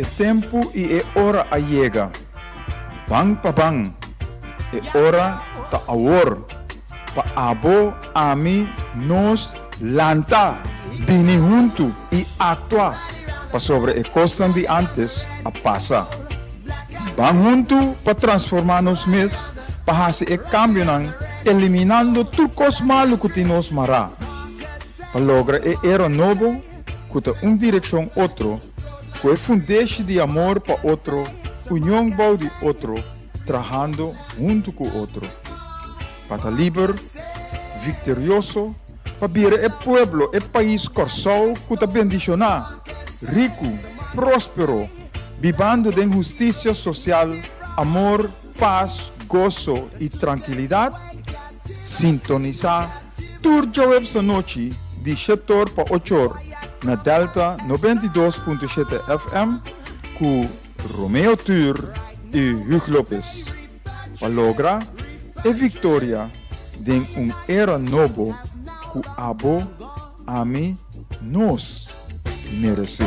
E tempu i e ora a yega. Ban pa ban. E ora ta awor. Pa abo, ami, nos, lanta, bini huntu i aktua, pasobra e kosnan di ántes a pasa. Ban huntu pa transformá nos mes, pa hasi e kambionan, eliminando tur kos malu ku tin nos mará, pa logra e era nobo ku ta un direkshon otro, ku e fundeshi di amor pa otro, union bou di otro, trahando huntu ku otro. Pa ta liber, viktorioso, pa bira e pueblo, e pais Kòrsou ku ta bendishoná, riku, próspero, bibando den hustisia sosial, amor, pas, goso i trankilidat, sintonisá tur djaweps anochi di shetor pa ochor na Delta 92.7 FM ku Romeo Tur i Hugh Lopez pa logra e viktoria den un era nobo ku abo, ami, nos meresé.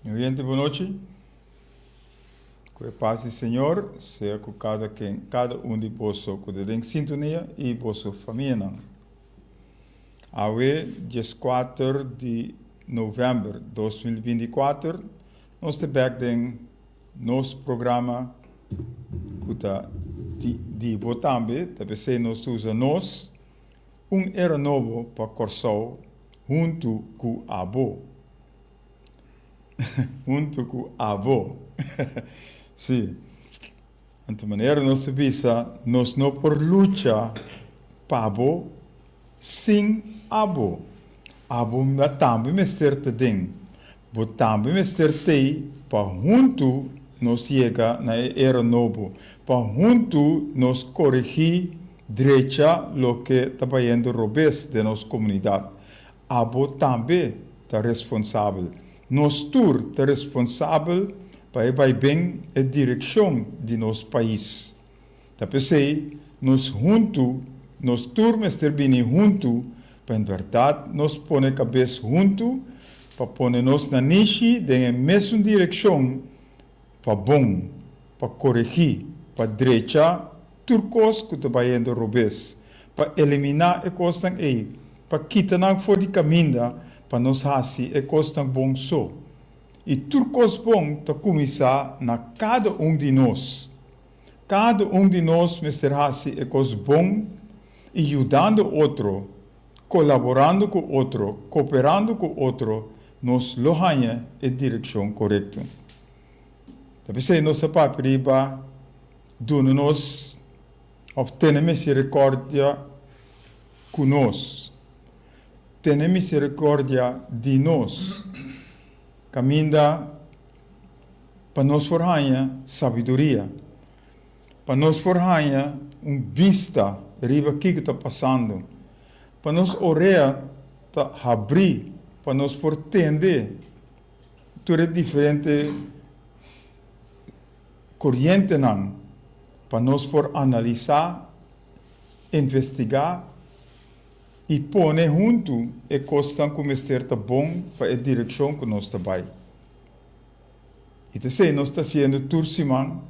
Mi oyente bon nochi. Ku e pas di Señor sea ku kada ken, kada un di boso ku ta den sintonia i boso famianan. Awe dieskuater di novèmber 2024 nos ta bèk den nos programa ku ta di di bo tambe, ta p'esei nos ta usa nos Un era nobo pa Kòrsou huntu ku abo. Huntu ku abo. Sí. Anto manera nos ta bisa, nos no por lucha pa bo sin abo. Abo tambe mester ta den. Bo tambe mester t'ei pa huntu nos yega na e era nobo, pa huntu nos koregí, drecha loke ta bayendo robes den nos komunidat. Abo tambe ta responsabel. Nos tur ta responsabel pa e bai ben e direkshon di nos pais. Ta p'esei nos huntu, nos tur mester bini huntu pa en bèrdat nos pone kabes huntu pa pone nos nanishi den e mesun direkshon pa bon, pa koregí, pa drecha tur kos ku ta bayendo robes, pa eliminá e kosnan ei, pa kita nan for di kaminda pa nos hasi e kosnan bon so. I tur kos bon ta kuminsá na kada un di nos. Kada un di nos mester hasi e kos bon i yudando otro, kolaborando ku otro, koperando ku otro, nos lo haña e direkshon korekto. Ta p'esei nos ta papia riba duna nos òf tene miserikordia ku nos. Tene miserikordia di nos. Kaminda pa nos por haña sabiduria, pa nos por haña un bista riba kiko ta pasando, pa nos orea ta habrí pa nos por tende tur e diferente korientenan, pa nos por analisá, investigá i pone huntu e kosnan ku mester ta bon pa e direkshon ku nos ta bai. I ta esei nos ta hasiendo tur siman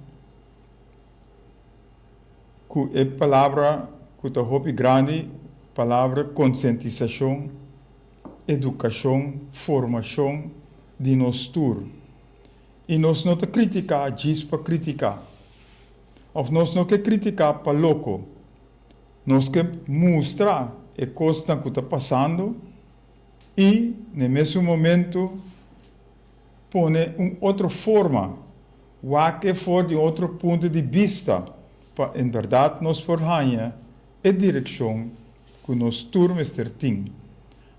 ku e palabra ku ta hopi grandi, palabra konsientisashon, edukashon, formashon di nos tur. I nos no ta kritiká djis pa kritiká. Òf nos no ke kritiká pa loko. Nos ke mustra e kosnan ku ta pasando i n'e mesun momento pone un otro forma, wak e for di un otro punto di bista pa en bèrdat nos por haña e direkshon ku nos tur mester tin.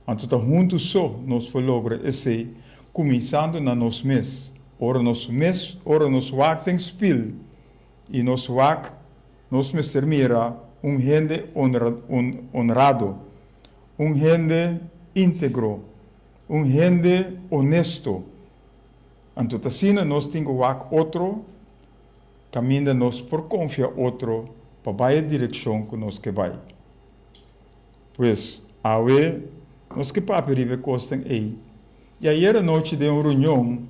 Anto ta huntu so nos por logra esei, kuminsando na nos mes. Ora nos mes, ora nos wak den spil i nos wak, nos mester mira un hende honrado, un hende. íntegro, un hende honesto. Anto ta asina nos tin ku wak otro kaminda nos por konfia otro pa bai e direkshon ku nos ke bai. Pues, awe nos ke papia riba e kosnan ei. I ayer anochi den un reunion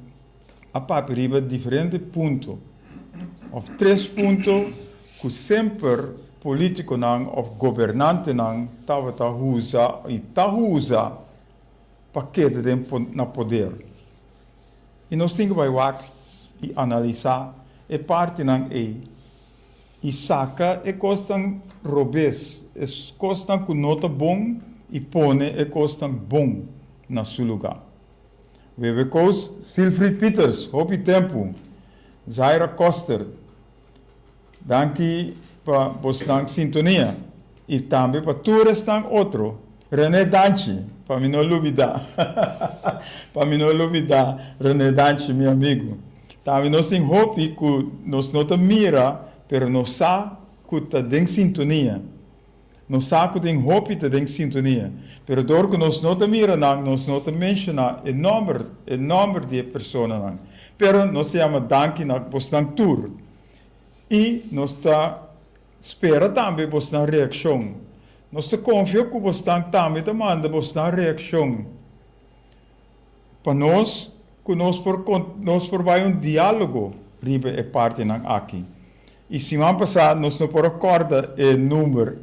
a papia riba diferente punto, òf tres punto ku semper polítikonan òf gobernantenan tabata usa i ta usa pa keda den na poder. I nos tin ku bai wak i analisá e partinan ei i saka e kosnan robes, e kosnan ku no ta bon i pone e kosnan bon na su lugá. Webe Koos, Silfried Pieters, hopi tempu, Zaira Koster, danki pa bosnan sintonia i tambe pa tur esnan otro, René Danchi, pa mi no lubidá, pa mi no lubidá René Danchi, mi amigu. Tambe nos tin hopi ku nos no ta mira, pero nos sa ku ta den sintonia. Nos sa ku tin hopi ta den sintonia, pero dor ku nos no ta mira nan, nos no ta menshoná e nòmber, e nòmber di e personanan. Pero nos ta yama danki na bosnan tur. I nos ta spera tambe bosnan reakshon. Nos ta konfia ku bosnan tambe ta manda bosnan reakshon pa nos, ku nos por nos por bai un diálogo riba e partinan aki. I siman pasá nos no por a kòrda e number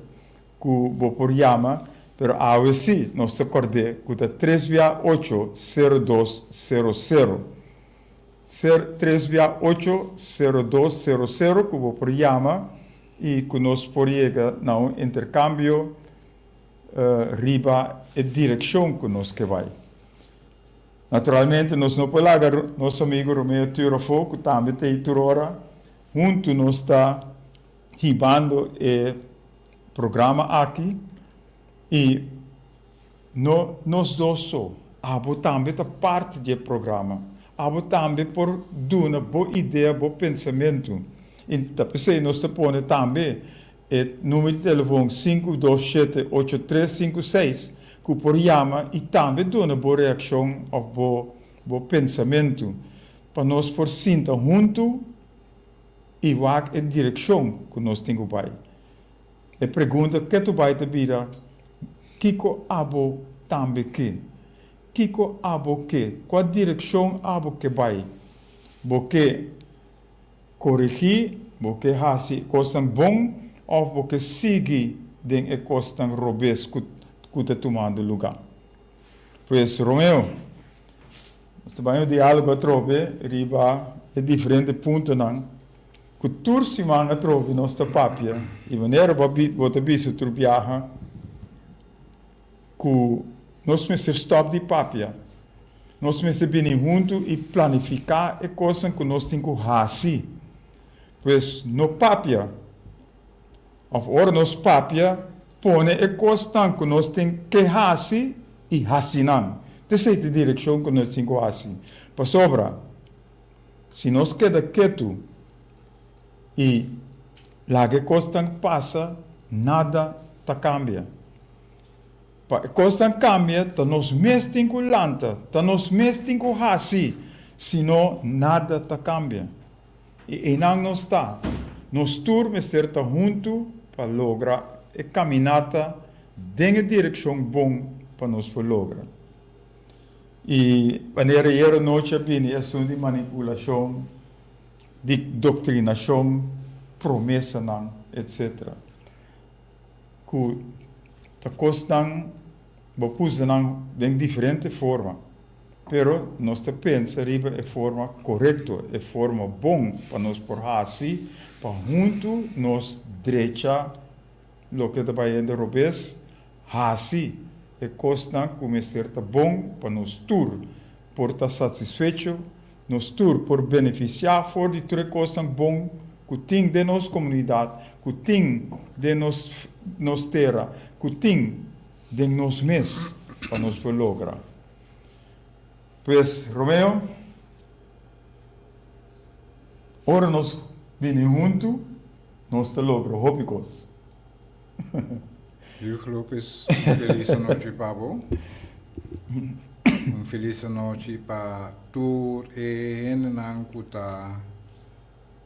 ku bo por yama, pero awe sí nos ta kòrd'é ku ta tres bia ocho sero dos sero sero. Ser tres bia ocho sero dos sero sero ku bo por yama i ku nos por yega na un interkambio riba e direkshon ku nos ke bai. Naturalmente nos no por laga nos amigu Romeo Turo afó ku tambe ta ei tur ora. Huntu nos ta hibando e programa aki i no nos dos so, abo tambe ta parti di e programa. Abo tambe por duna bo idea, bo pensamentu. I ta p'esei nos ta pone tambe e numero di telefon 527 8356 ku por yama i tambe duna bo reakshon òf bo bo pensamentu. Pa nos por sinta huntu i wak e direkshon ku nos tin ku bai. E pregunta ke tu bai ta bira, Kiko abo tambe ke? Kiko abo ke? Kua direkshon abo ke bai? Bo ke korigí? Bo ke hasi e kosnan bon òf bo ke sigui den e kosnan robes ku ku ta tumando lugá? Pues Romeo. Nos ta bai un diálogo atrobe riba e diferente puntonan ku tur siman atrobe nos ta papia i manera bo bo ta bisa tur biaha ku nos mester stòp di papia. Nos mester bini huntu i planifiká e kosnan ku nos tin ku hasi. Pues no papia. Of ora nos papia, pone e kosnan ku nos tin ke hasi i hasi nan. Ta esei ta e direkshon ku nos tin ku hasi. Pasobra, si nos keda ketu i laga e kosnan pasa, nada ta kambia. Pa e kosnan kambia, ta nos mes tin ku lanta, ta nos mes tin ku hasi, sino nada ta kambia. I einan nos ta. Nos tur mester ta huntu pa logra e kaminata den e direkshon bon pa nos por logra. I manera ayer anochi a bini e asuntu di manipulashon, di doktrinashon, promesanan, etsetera. Ku ta kosnan bo pusa nan den diferente forma. Pero nos ta pensa riba e forma korekto, e forma bon pa nos por hasi pa huntu nos drecha loke ta bayendo robes, hasi e kosnan ku mester ta bon pa nos tur por ta satisfecho, nos tur por benefisiá for di tur e kosnan bon ku tin den nos komunidat, ku tin den nos nos tera, ku tin den nos mes pa nos por logra. Pues, Romeo, ora nos bini huntu, nos ta logra hopi kos. Hugh Lopez, un felis anochi pa bo. Un felis anochi pa tur e hendenan ku ta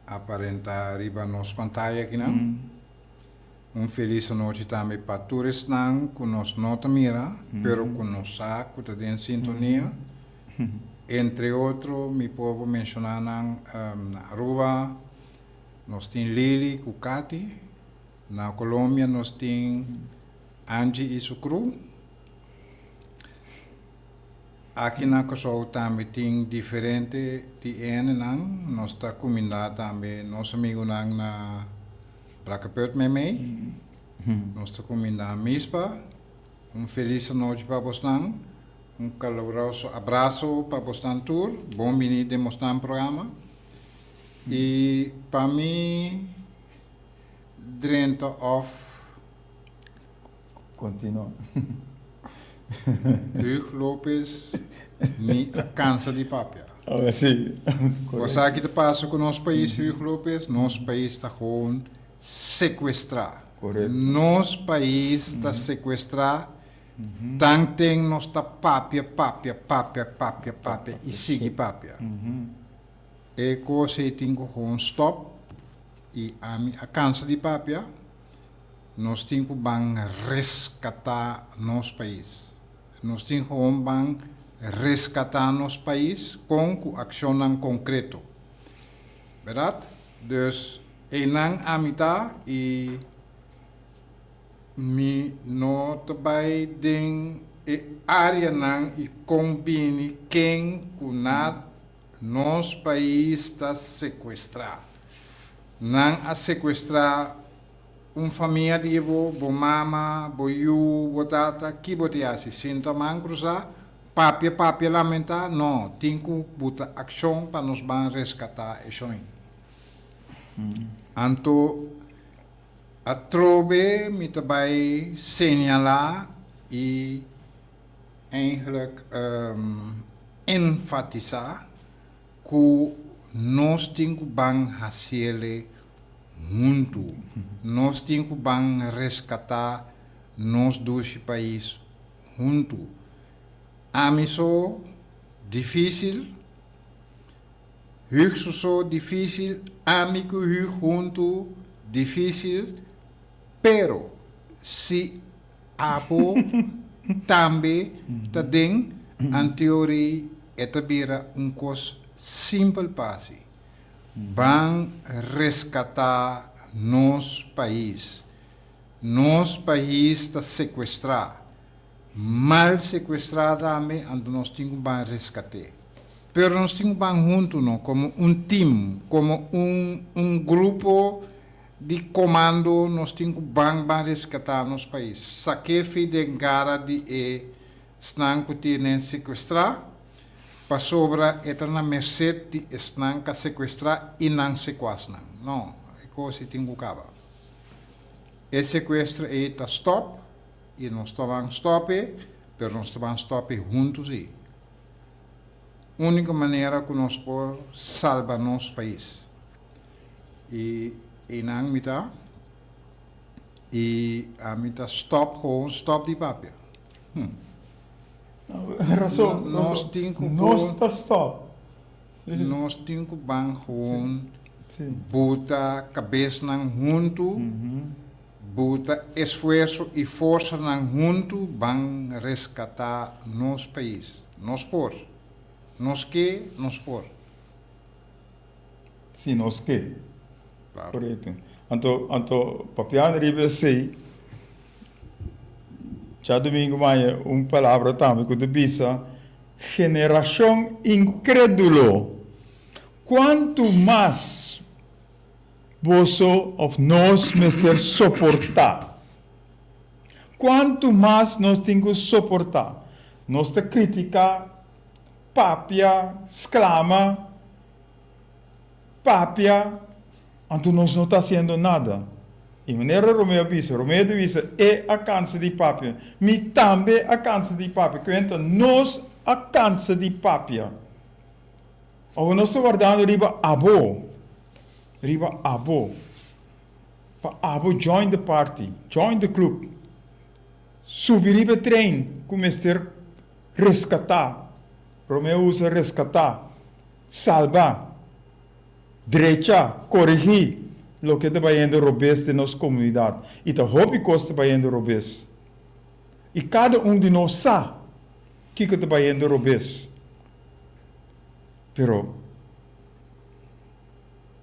aparentá riba nos pantaya akinan. Un felis anochi tambe pa tur esnan ku nos no ta mira, pero ku nos sa ku ta den sintonia. Entre otro mi por bo menshoná nan na Aruba nos tin Lily ku Katy, na Colombia nos tin Angie i su crew. Aki na Kòrsou tambe tin diferente di e hendenan. Nos ta kumindá tambe nos amigunan na Brakkeput meimei. Nos ta kumindá Mispa. Un felis anochi pa bosnan. Un kaluroso abraso pa bosnan tur. Bon bini den bosnan programa. I pa mi drenta òf. Continua. Huug Lopez mi a cansa di papia. Oh, si. Bo sa ki ta pasa cu nos pais, Huug Lopez? Nos pais ta gewoon secuestra. Correcto. Nos pais ta secuestra tanten nos ta papia, papia, papia, papia, papia y sigui papia. E cos ey tin cu gewoon stop y ami a cansa di papia. Nos tin ku ban reskatá nos pais. Nos tin gewoon ban reskatá nos pais kon ku akshonnan konkreto. Bèrdat? Dus einan ami ta i mi no ta bai den e áreanan i kon bini ken ku na nos pais ta sekuestrá. Nan a sekuestrá Un famia di bo, bo mama, bo yu, bo tata, ki bo tin hasi? Sinta man krusá, papia papia lamentá? No, tin ku buta akshon pa nos ban reskatá e shon. Anto atrobe mi ta bai señalá i eigenlijk enfatisá ku nos tin ku ban hasiele Huntu, nos tin ku ban reskatá nos dushi pais huntu. Ami so difísil, Hug su so difísil, ami ku Hug huntu difísil, pero si abo tambe ta den, anteori e ta bira un kos simpel pa hasi. Ban reskatá nos pais. Nos pais ta sekuestrá. Mal sekuestrá tambe, anto nos tin ku ban reskat'é. Pero nos tin ku ban huntu no, komo un tim, komo un un grupo di komando nos tin ku ban ban reskatá nos pais. Sak'é fi den gara di e Esnan ku tene sekuestrá, pasobra e ta na merset di esnan k'a sekuestrá i nan sekuasnan. No, e kos ei tin ku kaba. E sekuestro ei ta stòp i nos ta ban stòp e, pero nos ta ban stòp e huntu sí. Úniko manera ku nos por salba nos pais. I einan mi ta i ami ta stòp, gewoon stòp di papia. Razon, Nos tin ku Nos ta stop. Nos tin ku ban gewoon buta kabesnan huntu, buta esfuerso i forsanan huntu ban reskatá nos pais. Nos por. Nos ke, nos por. Si nos ke. Korekto. Anto, anto papiando riba esei, djadumingu maña un palabra tambe ku ta bisa, Generashon inkrédulo, kuantu mas boso òf nos mester soportá? Kuantu mas nos tin ku soportá? Nos ta kritiká, papia, sklama. Papia, anto nos no ta hasiendo nada. I manera Romeo a bisa, Romeo ta bisa, e a kansa di papia. Mi tambe a kansa di papia. Kuenta, nos a kansa di papia. Awor nos ta wardando riba abo, riba abo, pa abo join the party, join the club, subi riba e trein ku mester. Reskatá, Romeo usa reskatá, salba, drecha, korigí loke ta bayendo robes den nos komunidat. I ta hopi kos ta bayendo robes. I kada un di nos sa kiko ta bayendo robes. Pero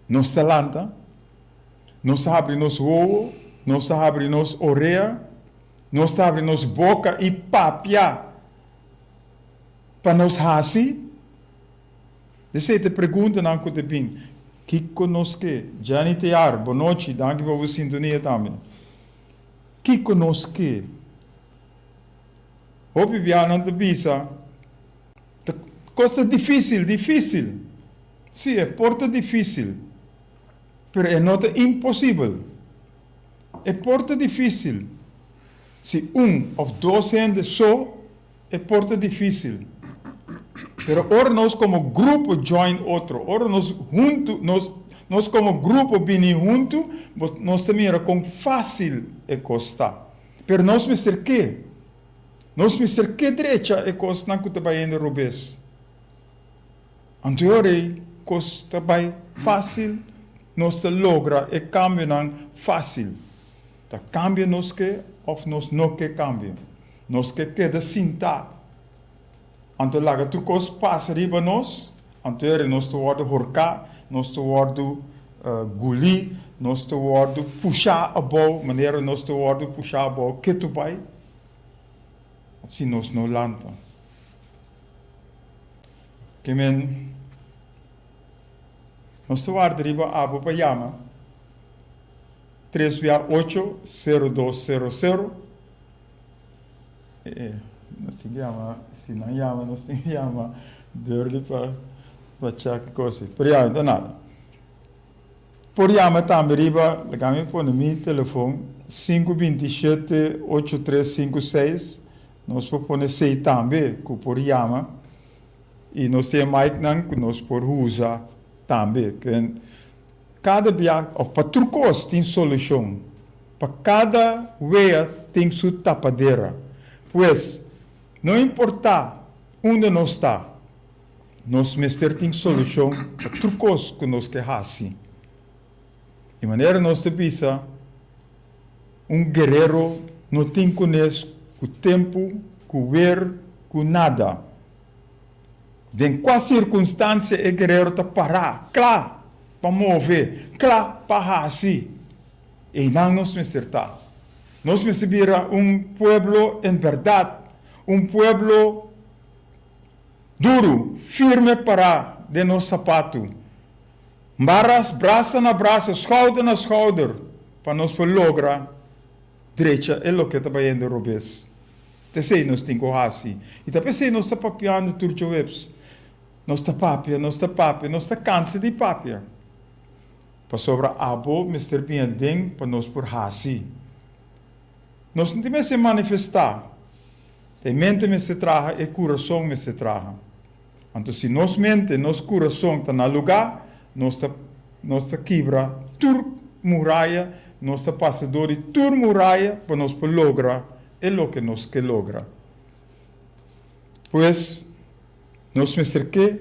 nos ta lanta, nos a habri nos wowo, nos a habri nos orea, Nos ta habri nos boka i papia pa nos hasi? Esei ta e preguntanan ku ta bin. Kiko nos ke? Jenny Tear, bonochi, danki pa bo sintonia tambe. Kiko nos ke? Hopi bia nan ta bisa, ta kos ta difisil, difisil. Si, e por ta difisil, pero e no ta imposibel. E por ta difísil. Si un òf dos hende so, e por ta difísil. Pero ora nos komo grupo join otro, ora nos huntu, nos nos komo grupo bini huntu, bo nos ta mira kon fásil e kos ta. Pero nos mester ke. Nos mester ke drecha e kosnan ku ta bayendo robes. Anto e ora ei kos ta bai fásil, nos ta logra e kambionan fásil. Ta kambia nos ke òf nos no ke kambia. Nos ke keda sintá, anto laga tur kos pasa riba nos, anto e ora ei nos ta wòrdu horká, nos ta wòrdu gulí, nos ta wòrdu pushá abou, manera nos ta wòrdu pushá abou ketu bai si nos no lanta. Ke men nos ta warda riba abo pa yama tres bia ocho sero dos sero sero. E nos tin ke yama, si nan yama nos tin ke yama Durley pa pa check kos ei. Pero ya no ta nada. Por yama tambe riba, laga mi pone mi telefon, sinku 27 ocho tres sinku seis. Nos por pone esei tambe ku por yama i nos tin e micnan ku nos por usa tambe. Kada bia òf pa tur kos tin solushon. Pa kada wea tin su tapadera. Pues, no importá unda nos ta, nos mester tin solushon pa tur kos ku nos ke hasi. I manera nos ta bisa. Un guerero no tin kunes ku tempu, ku wer, ku nada. Den kua sirkunstansia e guerero ta pará, kla pa move, kla pa hasi? Einan nos mester ta. Nos mester bira un pueblo en bèrdat, un pueblo duru, firme pará den nos sapatu. Mbaras brasa na brasa, schouder na schouder, pa nos por logra drecha e loke ta bayendo robes. Ta esei nos tin ku hasi. I ta p'esei nos ta papiando tur djoweps. Nos ta papia, nos ta papia, nos ta kansa di papia. Pasobra abo mester bin aden pa nos por hasi. Nos no tin mester manifestá. Ta e mente mester traha, e kurason mester traha. Anto si nos mente, nos kurason ta na lugá, nos ta nos ta kibra tur muraya, nos ta pasa dor di tur muraya pa nos por logra e loke nos ke logra. Pues, nos mester ke,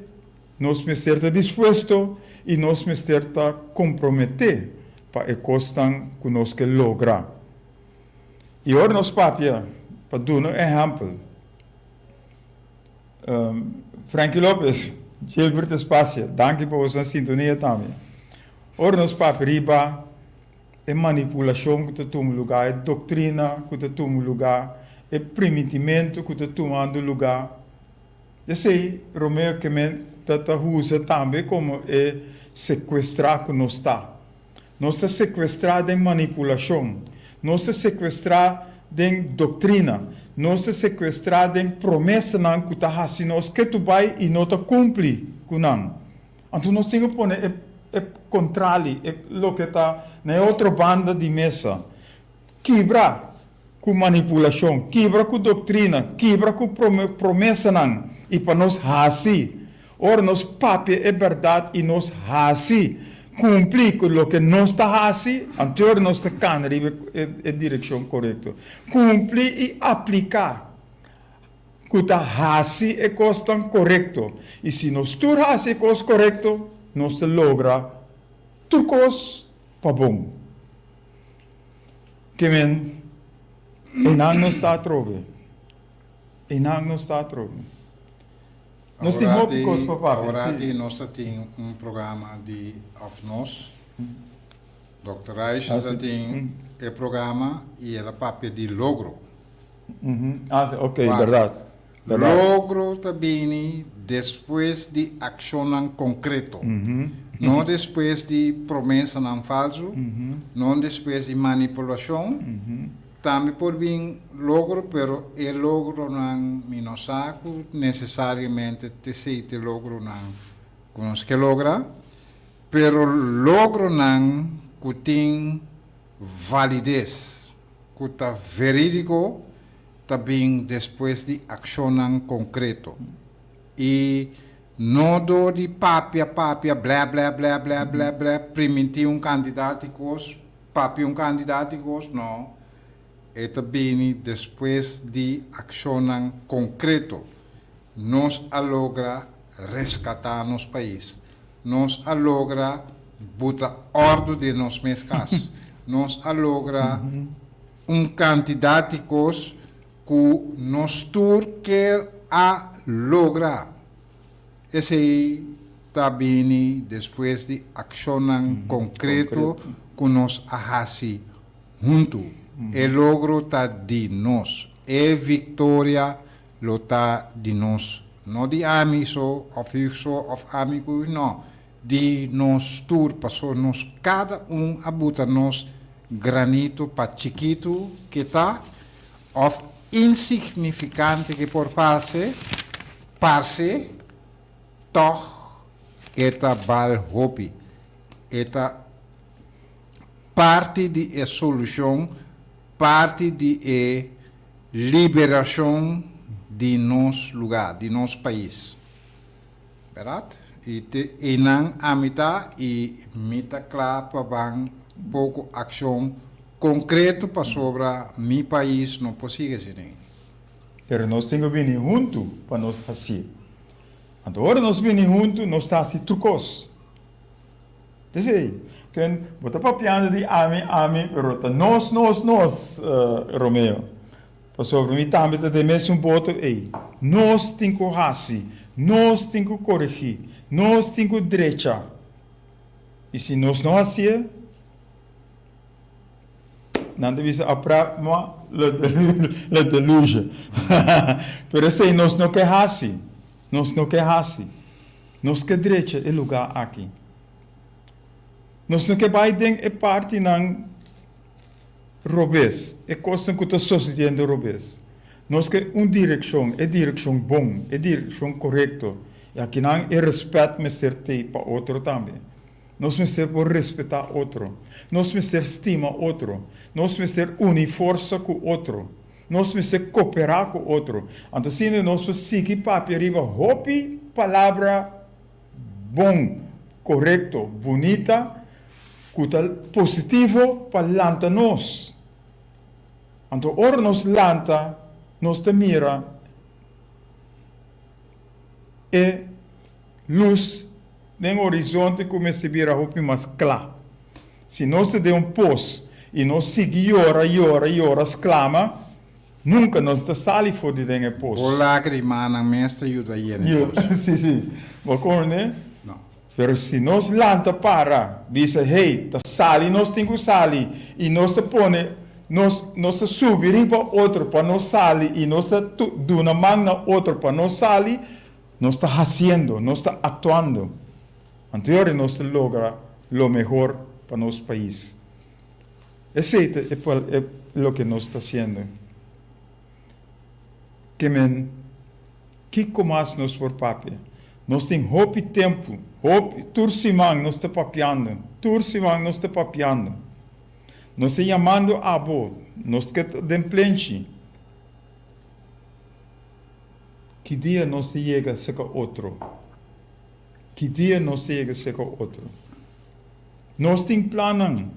nos mester ta dispuesto i nos mester ta komprometé pa e kosnan ku nos ke logra. I ora nos papia, pa duna un ehèmpel, Frankie Lopez, Gilbert Espacia, danki pa boso sintonia tambe. Ora nos papia riba e manipulacion cu ta tuma lugar, e doctrina cu ta tuma lugar, e primitimento cu ta tumando lugar, esey Romeo Kemen ta ta usa tambe como e secuestra cu nos ta. Nos ta sekuestrá den manipulashon. Nos ta sekuestrá den doktrina. Nos ta sekuestrá den promesanan ku ta hasi nos ketu bai i no ta kumpli ku nan. Anto nos tin ku pone e e kontrali, e loke ta na e otro banda di mesa. Kibra ku manipulashon, kibra ku doktrina, kibra ku promesanan i pa nos hasi. Ora nos papia e bèrdat i nos hasi, kumpli ku loke nos ta hasi, anto ora nos ta kana riba e direkshon korekto. Kumpli i apliká. ku ta hasi e kosnan korekto. I si nos tur hasi e kos korekto, nos ta logra tur kos pa bon. Ke men, einan nos ta atrobe. Einan nos ta atrobe. Nos tin hopi kos pa papia. Aworati nos ta tin un programa di òf nos, Dòkter Reich ta tin e programa i el a papia di logro. Ah, si, ok, bèrdat. Logro ta bini despues di akshonnan konkreto, no despues di promesanan falsu, no despues di manipulashon. Tambe por bin logro, pero e logronan mi no sa ku nesesariamente t'esei t'e logronan ku nos ke logra, pero logronan ku tin valides, ku ta verídiko, ta bin despues di akshonnan konkreto i no dor di papia papia blè blè blè blè blè blè primintí un kantidat di kos, papia un kantidat di kos, no, e ta bini despues di akshonnan konkreto. Nos a logra reskatá nos pais. Nos a logra buta òrdu den nos mes kas. Nos a logra un kantidat di kos ku nos tur kier a logra. Esei ta bini despues di akshonnan konkreto ku nos a hasi huntu. E logro ta di nos. E viktoria lo ta di nos. No di ami so òf Hug so òf ami ku Hug, no. Di nos tur, paso nos kada un a buta nos granito pa chikitu ke ta òf insignifikante ke por parse, parse, tòg e ta bal hopi. E ta parti di e solushon, parti di e liberashon di nos lugá, di nos pais. Bèrdat? I te einan ami ta i mi ta kla pa ban poko akshon konkreto pasobra mi pais no por sigui asina. Pero nos tin ku bini huntu pa nos hasié. Anto ora nos bini huntu nos ta hasi tur kos. T'esei, ken bo ta papiando di ami, ami, pero ta nos, nos, nos, Romeo. Pasobra mi tambe ta den mesun boto ei. Nos tin ku hasi, nos tin ku koregí, nos tin ku drecha. I si nos no hasié, nan ta bisa après moi le deluge. Pero esei nos no ke hasi, nos no ke hasi. Nos ke drecha e lugá aki. Nos no ke bai den e partinan robes, e kosnan ku ta sosediendo robes. Nos ke un direkshon, e direkshon bon, e direkshon korekto. I akinan e rèspèt mester t'ei pa otro tambe. Nos mester por respetá otro. Nos mester stima otro. Nos mester uni forsa ku otro. Nos mester koperá ku otro. Anto asina nos por sigui papia riba hopi palabra bon, korekto, bunita ku ta positivo pa lanta nos. Anto ora nos lanta, nos ta mira e lus den horizonte ku mester bira hopi mas kla. Si nos ta den un pos i nos sigui yora, yora, yora, sklama, nunka nos ta sali for di den e pos. Bo lágrimanan mes ta yuda yena e pos. Sí, sí. Bo komprendé? No. Pero si nos lanta para, bisa, Hey, ta sali nos tin ku sali, i nos ta pone, nos, nos ta subi riba otro pa nos sali, i nos ta duna man na otro pa nos sali, nos ta hasiendo, nos ta aktuando. Anto yori nos ta logra lo mehor pa nos pais. Esei ta e loke nos ta hasiendo. Ke men, kiko mas nos por papia? Nos tin hopi tempu, hopi, tur siman nos ta papiando, tur siman nos ta papiando. Nos ta yamando abo, nos ke ta den plenchi. Ki dia nos ta yega seka otro? Ki dia nos ta yega seka otro? Nos tin plannan,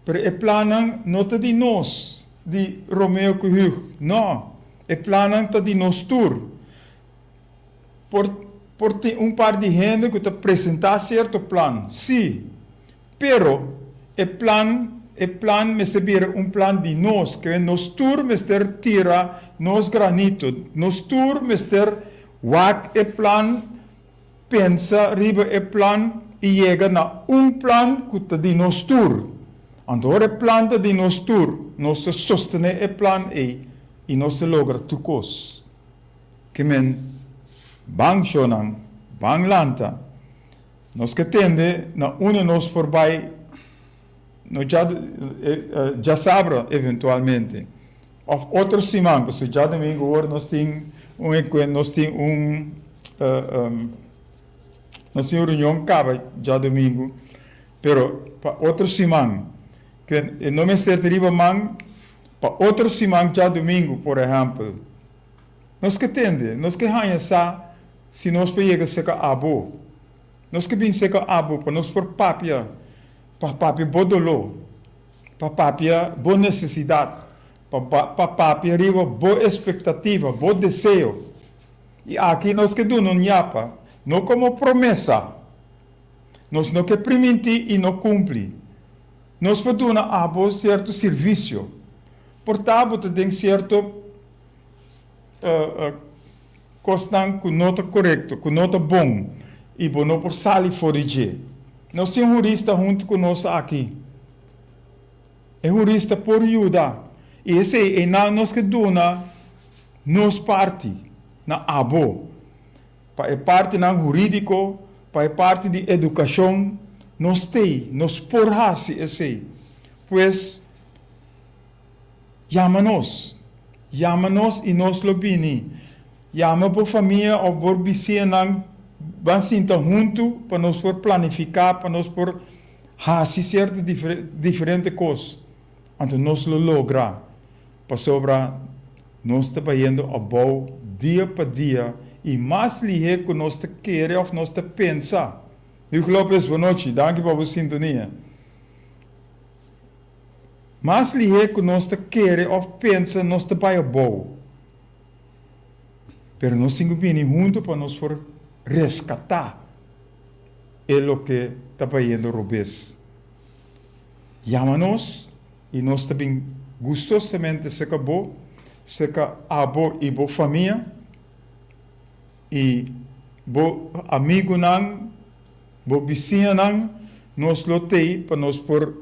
pero e plannan no ta di nos, di Romeo ku Hugh, no. E plannan ta di nos tur. Por por tin un par di hende ku ta presentá sierto plan, sí, pero e plan e plan mester bira un plan di nos, ke nos tur mester tira nos granito, nos tur mester wak e plan, pensa riba e plan i yega na un plan ku ta di nos tur. Anto ora e plan ta di nos tur, nos ta sostené e plan ei i nos ta logra tur kos. Ke men ban shownan, ban lanta. Nos ke tende na unda nos por bai no djasabra eventualmente of otro siman, pasobra djadomingo awor nos tin un enkuentro, nos tin un nos tin un reunion kaba djadomingo, pero pa otro siman, ke no mester ta riba man pa otro siman djadomingo por ehèmpel. Nos ke tende, nos ke haña sa si nos por yega serka abo. Nos ke bin serka abo pa nos por papia, pa papia bo doló, pa papia bo nesesidat, pa pa papia riba bo espektativa, bo deseo. I aki nos ke duna un yapa, no komo promesa. Nos no ke primintí i no kumpli. Nos por duna abo sierto sirvisio. Por ta bo ta den sierto Kosnan ku no ta korekto, ku no ta bon i bo no por sali for di dje. Nos tin un hurista huntu ku nos aki. E hurista por yuda i esei einan nos ke duna nos parti na abo. Pa e partinan hurídiko, pa e parti di edukashon, nos t'ei, nos por hasi esei. Pues. Yama nos. Yama nos i nos lo bini. Yama bo famia òf bo bisiñanan ban sinta huntu pa nos por planifiká, pa nos por hasi sierto diferente kos. Anto nos lo logra, pasobra nos ta bayendo abou dia pa dia i mas lihé ku nos ta kere òf nos ta pensa. Hugo Lopez, bonochi. Danki pa bo sintonia. Mas lihé ku nos ta kere òf pensa nos ta bai abou. Pero nos tin ku bini huntu pa nos por reskatá e loke ta bayendo robes. Yama nos i nos ta bin gustosamente serka bo, serka abo i bo famia i bo amigunan, bo bisiñanan. Nos lo t'ei pa nos por.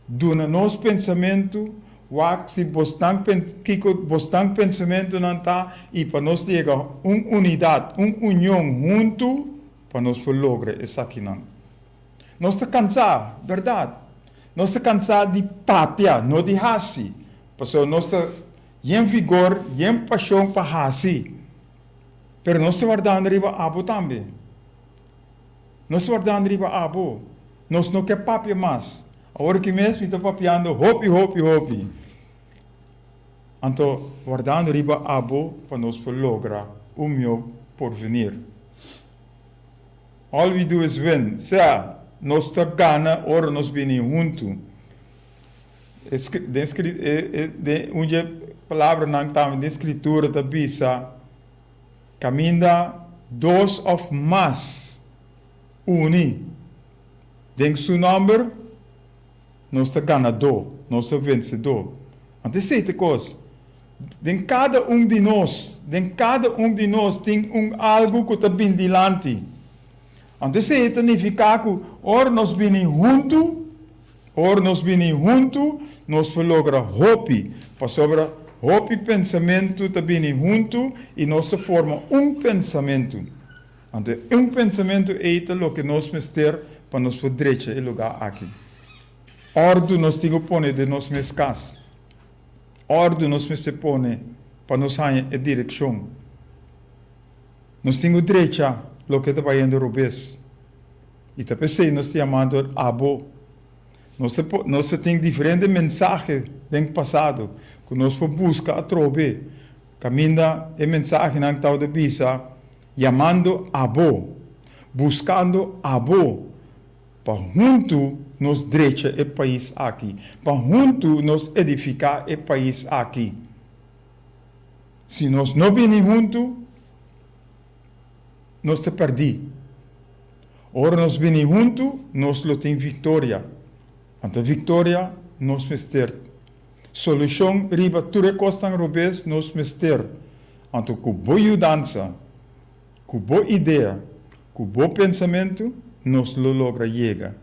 Duna nos pensamentu, wak si bosnan kiko bosnan pensamentunan ta i pa nos yega un unidat, un union huntu pa nos por logra esakinan. Nos ta kansá, bèrdat. Nos ta kansá di papia, no di hasi, pasobra nos ta yen vigor, yen pashon pa hasi, pero nos ta wardando riba abo tambe. Nos wardando riba abo. Nos no ke papia mas. Awor aki mes mi ta papiando hopi, hopi, hopi. Anto wardando riba abo pa nos por logra un mihó porvenir. All we do is win. Sea, nos ta gana ora nos bini huntu. Den den un dje palabranan tambe den Skritura ta bisa. Kaminda dos òf mas uni den su nòmber, nos ta ganadó, nos ta vensedó. Anto esei ta e kos. Den kada un di nos, den kada un di nos tin un algu ku ta bin dilanti. Anto esei ta nifiká ku ora nos bini huntu, Ora nos bini huntu, nos por logra hopi, pasobra hopi pensamentu ta bini huntu i nos ta forma un pensamentu. Anto e un pensamentu ei ta loke nos mester pa nos por drecha e lugá aki. Òrdu nos tin ku pone den nos mes kas. Òrdu nos mester pone pa nos haña e direkshon. Nos tin ku drecha loke ta bayendo robes. I ta p'esei nos ta yamando abo. Nos ta nos ta tin diferente mensahe den pasado ku nos por buska atrobe kaminda e mensahenan tabata bisa yamando abo, buskando abo pa huntu nos drecha e pais aki, pa huntu nos edifiká e pais aki. Si nos no bini huntu, nos ta pèrdí. Ora nos bini huntu, nos lo tin viktoria. Anto viktoria nos mester. Solushon riba tur e kosnan robes nos mester. Anto ku bo yudansa, ku bo idea, ku bo pensamentu, nos lo logra yega.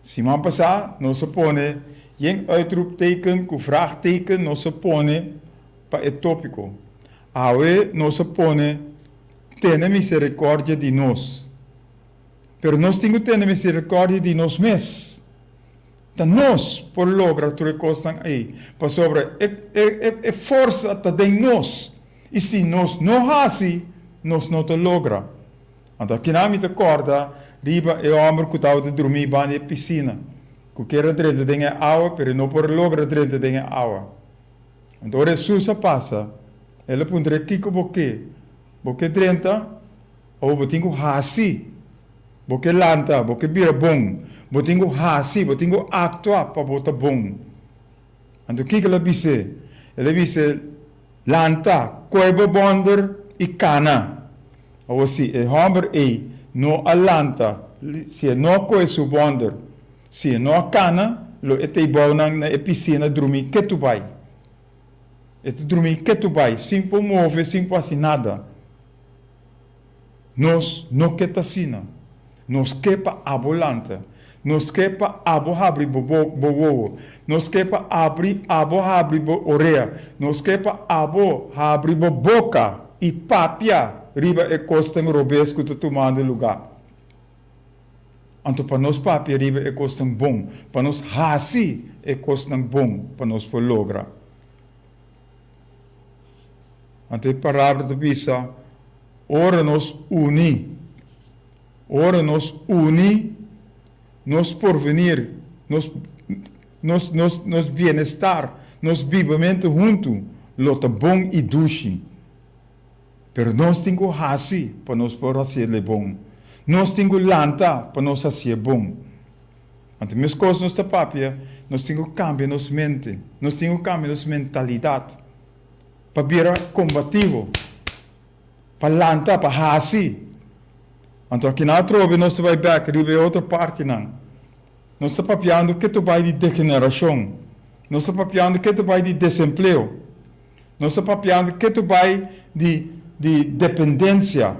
Siman pasá nos a pone yen uitroepteken ku vraagteken nos a pone pa e tópiko. Awe nos a pone tene miserikòrdia di nos. Pero nos tin ku tene miserikòrdia di nos mes. Ta nos por logra tur e kosnan ei, pasobra e e e forsa ta den nos, i si nos no hasi, nos no ta logra. Anto akinan mi ta kòrda riba e hòmber ku tabata drumí banda e pisina, ku kier a drenta den e awa, pero e no por a logra drenta den e awa. Anto ora Hesus a pasa, el a puntr'é, Kiko bo ke? Bo ke drenta? Òf bo tin ku hasi? Bo ke lanta? Bo ke bira bon? Bo tin ku hasi, bo tin ku aktua pa bo ta bon. Anto kiko el a bis'é? El a bis'é, Lanta, koe bo bònder i kana. Awor si e hòmber ei no a lanta, si e no a koe su bònder, si e no a kana, lo e ta ei bou nan na e pisina drumí ketu bai. E ta drumí ketu bai, sin por move, sin por hasi nada. Nos no ke ta asina. Nos ke pa abo lanta. Nos ke pa abo habri bo bo wowo. Nos ke pa abri abo habri bo orea. Nos ke pa abo habri bo boka i papia riba e kosnan robes ku ta tumando lugá. Anto pa nos papia riba e kosnan bon, pa nos hasi e kosnan bon pa nos por logra. Anto e palabra ta bisa, Ora nos uni, ora nos uni, nos porvenir, nos, nos, nos, nos bienestar, nos bibamentu huntu lo ta bon i dushi. Pero nos tin ku hasi pa nos por hasié bon. Nos tin ku lanta pa nos hasié bon. Anto meskos nos ta papia, nos tin ku kambia nos mente, nos tin ku kambia nos mentalidat pa bira kombativo, pa lanta, pa hasi. Anto akinan atrobe nos ta bai bèk riba e otro partinan. Nos ta papiando ke ta bai di degenerashon, nos ta papiando ke ta bai di desempleo, nos ta papiando ke ta bai di di dependensia.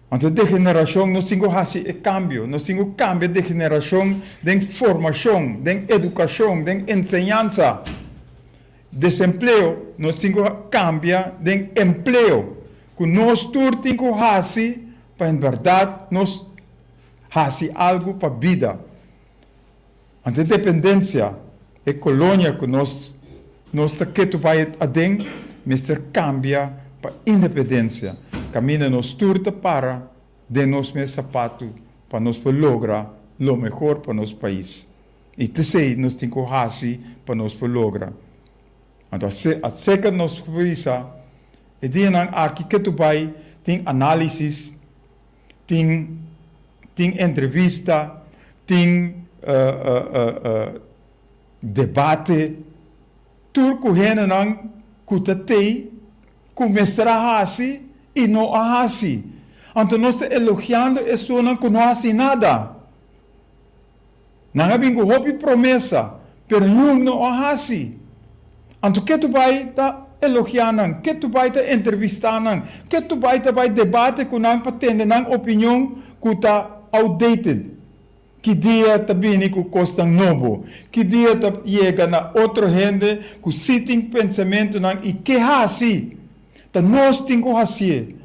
Anto degenerashon nos tin ku hasi e kambio, nos tin ku kambia degenerashon den formashon, den edukashon, den enseñansa. Desempleo nos tin ku kambia den empleo, ku nos tur tin ku hasi pa en bèrdat nos hasi algu pa bida. Anto e dependensia, e kolonia ku nos nos ta ketu bai aden mester kambia pa independensia, kaminda nos tur ta para den nos mes sapatu pa nos por logra lo mehor pa nos pais. I t'esei nos tin ku hasi pa nos por logra. Anto aserka nos por bisa e dianan aki ketu bai tin análisis, tin tin entrevista, tin debate, tur ku hendenan ku ta tei ku mester a hasi i no a hasi. Anto nos ta elogiando esunnan ku no a hasi nada. Nan a bin ku hopi promesa, pero niun no a hasi. Anto ke tu bai ta elogiá nan? Ke tu bai ta entrevistá nan? Ke tu bai ta bai debate ku nan pa tende nan opinion ku ta outdated? Ki dia ta bini ku kosnan nobo? Ki dia ta yega na otro hende ku si tin pensamentunan i ke hasi? Ta nos tin ku hasié.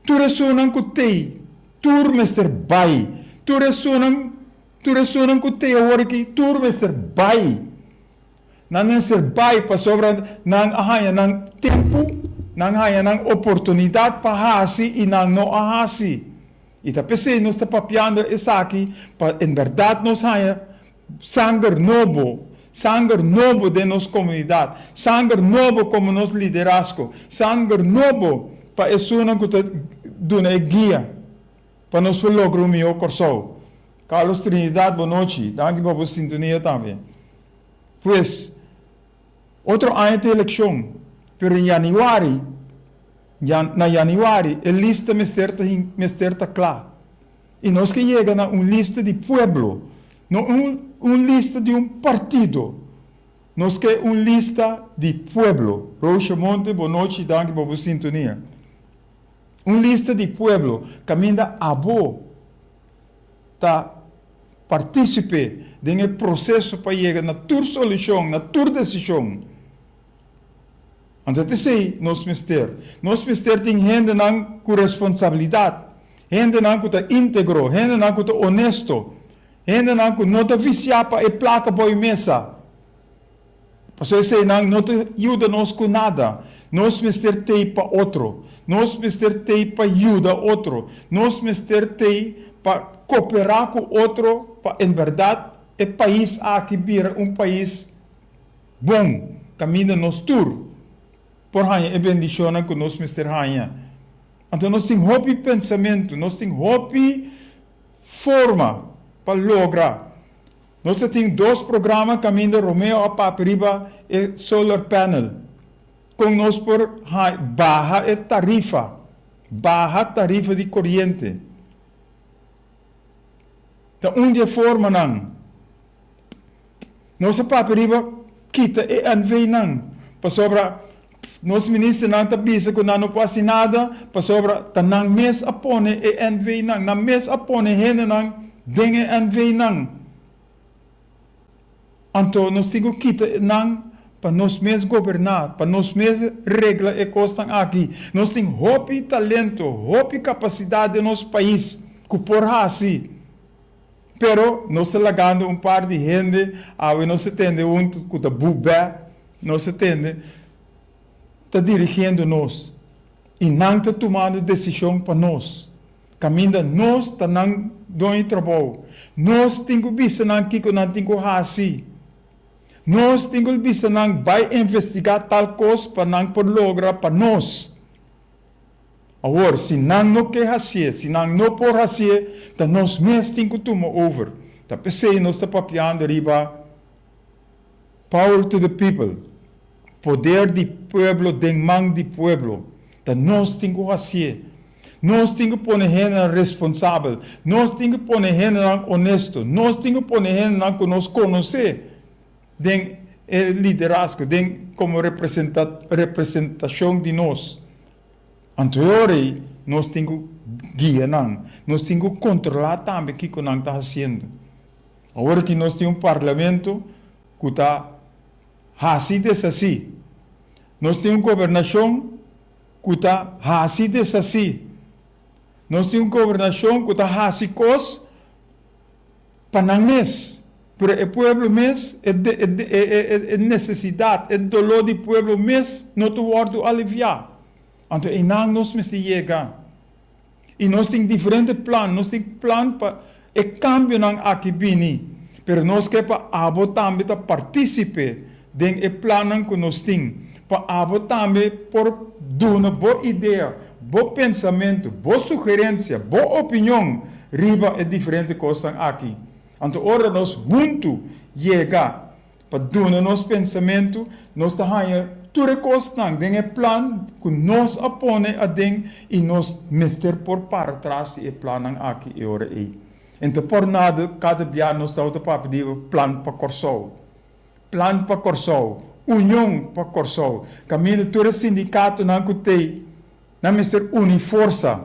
Tur esunnan ku tei, tur mester bai. Tur esunnan, tur esunnan ku tei awor aki, tur mester bai. Nan mester bai pasobra nan a haña nan tempu, nan haña nan oportunidat pa hasi i nan no a hasi. I ta p'esei nos ta papiando esaki pa en bèrdat nos haña sanger nobo, sanger nobo den nos komunidat, sanger nobo komo nos liderazgo, sanger nobo pa esunnan ku ta duna e guia pa nos por logra un mihó Kòrsou. Carlos Trinidad, bonochi. Danki pa bo sintonia tambe. Pues, otro aña ta elekshon. Pero yanüari, na yanüari e lista mester ta mester ta kla. I nos ke yega na un lista di pueblo, no un un lista di un partido. Nos ke un lista di pueblo. Roosje Monte, bon nochi, danki pa bo sintonia. Un lista di pueblo kaminda abo ta partísipe den e proseso pa yega na tur solushon, na tur desishon. Anto ta esei nos mester. Nos mester tin hendenan ku responsabilidat, hendenan ku ta íntegro, hendenan ku ta onesto, hendenan ku no ta visiá pa e plaka bou e mesa. Pasobra eseinan no ta yuda nos ku nada. Nos mester t'ei pa otro. Nos mester t'ei pa yuda otro. Nos mester t'ei pa koperá ku otro pa en bèrdat e pais aki bira un pais bon, kaminda nos tur por haña e bendishonnan ku nos mester haña. Anto nos tin hopi pensamentu, nos tin hopi forma pa logra. Nos ta tin dos programa kaminda Romeo a papia riba e solar panel, kon nos por baha e tarifa, baha tarifa di koriente. Ta un di e formanan. Nos a papia riba kita e NV-nan, pasobra nos ministernan ta bisa ku nan no por hasi nada, pasobra ta nan mes a pone e NV-nan, nan mes a pone hendenan den e NV-nan. Anto nos tin ku kita nan pa nos mes goberná, pa nos mes regla e kosnan aki. Nos tin hopi talento, hopi kapasidat den nos pais ku por hasi. Pero nos ta lagando un par di hende, awe nos ta tende un ku ta bubè, nos ta tende, ta dirigiendo nos i nan ta tumando desishon pa nos. Kaminda nos ta nan doño trabou. Nos tin ku bisa nan kiko nan tin ku hasi. Nos tin ku bisa nan bai investigá tal kos pa nan por logra pa nos. Awor, si nan no ke hasié, si nan no por hasié, ta nos mes tin ku tuma over. Ta p'esei nos ta papiando riba Power to the people, poder di pueblo den man di pueblo. Ta nos tin ku hasié. Nos tin ku pone hendenan responsabel. Nos tin ku pone hendenan onesto. Nos tin ku pone hendenan ku nos konosé den e liderazgo, den komo representashon di nos. Anto e ora ei nos tin ku guia nan, nos tin ku kontrolá tambe kiko nan ta hasiendo. Awor aki nos tin un parlamento ku ta hasi deshasí. Nos tin un gobernashon ku ta hasi deshasí. Nos tin un gobernashon ku ta hasi kos pa nan mes, pero e pueblo mes, e e nesesidat, e doló di pueblo mes no ta wòrdu aliviá. Anto einan nos mester yega. I nos tin diferente plan, nos tin plan pa e kambionan aki bini, pero nos ke pa abo tambe ta partísipe den e plannan ku nos tin, pa abo tambe por duna bo idea, bo pensamentu, bo sugerensia, bo opinion riba e diferente kosnan aki. Anto ora nos huntu yega pa duna nos pensamentu, nos ta haña tur e kosnan den e plan ku nos a pone aden i nos mester por para tras di e plannan aki e ora ei. Enta por nada kada bia nos tabata papia di plan pa Kòrsou. Plan pa Kòrsou, Union pa Kòrsou, kaminda tur e sindikatonan ku t'ei, nan mester uni forsa.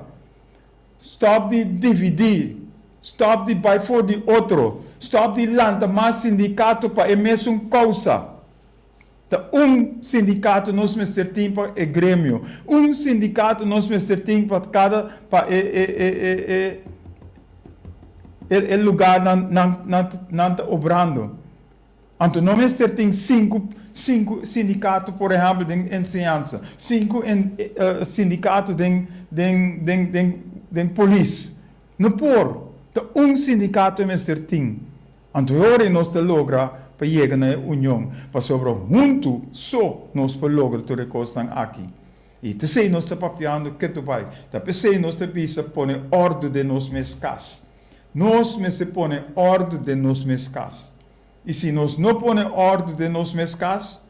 Stòp di dividí, stòp di bai for di otro, stòp di lanta mas sindikato pa e mesun kousa. Ta un sindikato nos mester tin pa e gremio, un sindikato nos mester tin pa kada pa e e e e e e lugar nan nan nan ta obrando. Anto no mester tin sinku sinku sindikato por ehèmpel den enseñansa, sinku sindikato den den den den den polis. No por, ta un sindikato e mester tin. Anto e ora ei nos ta logra pa yega na e union, pasobra huntu so nos por logra tur e kosnan aki. I t'esei nos ta papiando ketu bai, ta p'esei nos ta bisa pone òrdu den nos mes kas. Nos mester pone òrdu den nos mes kas. I si nos no pone òrdu den nos mes kas,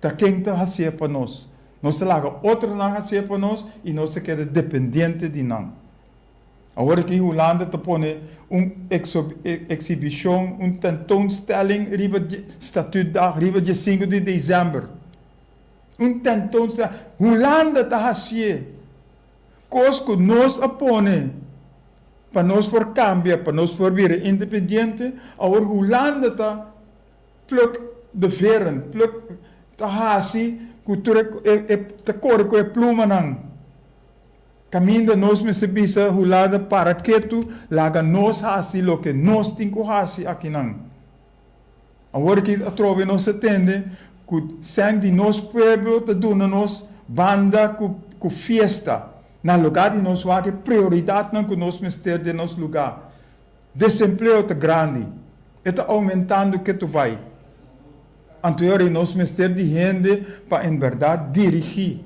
ta ken ta hasié pa nos? Nos ta laga otronan hasié pa nos i nos ta keda dependiente di nan. Awor aki Hulanda ta pone un exhibicion, un tentoonstelling riba Statuutdag, riba dje sinku di december. Un tentoonstelling. Hulanda ta hacié cos cu nos a pone pa nos por cambia, pa nos por bira independiente, awor Hulanda ta pluk de veren, pluk ta haci cu tur e, ta core cu e plumanan. Kaminda nos mester bisa Hulanda para ketu laga nos hasi loke nos tin ku hasi akinan. Awor aki atrobe nos ta tende ku sèn di nos pueblo ta duna nos banda ku ku fiesta na lugá di nos wak e prioridatnan ku nos mester den nos lugá. Desempleo ta grandi, e ta oumentando ketu bai. Anto e ora ei nos mester di hende pa en bèrdat dirigí.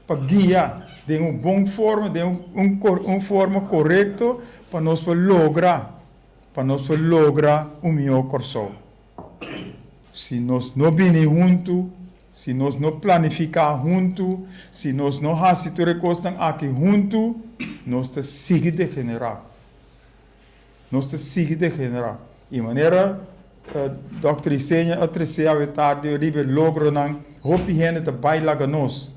Pa guia den un bon forma, den un un forma korekto pa nos por logra, pa nos por logra un mihó Kòrsou. Si nos no bini huntu, si nos no planifiká huntu, si nos no hasi tur e kosnan aki huntu, nos ta sigui degenerá. Nos ta sigui degenerá. I manera Dòkter Isenia a trese awe tardi riba e logronan, hopi hende ta bai laga nos.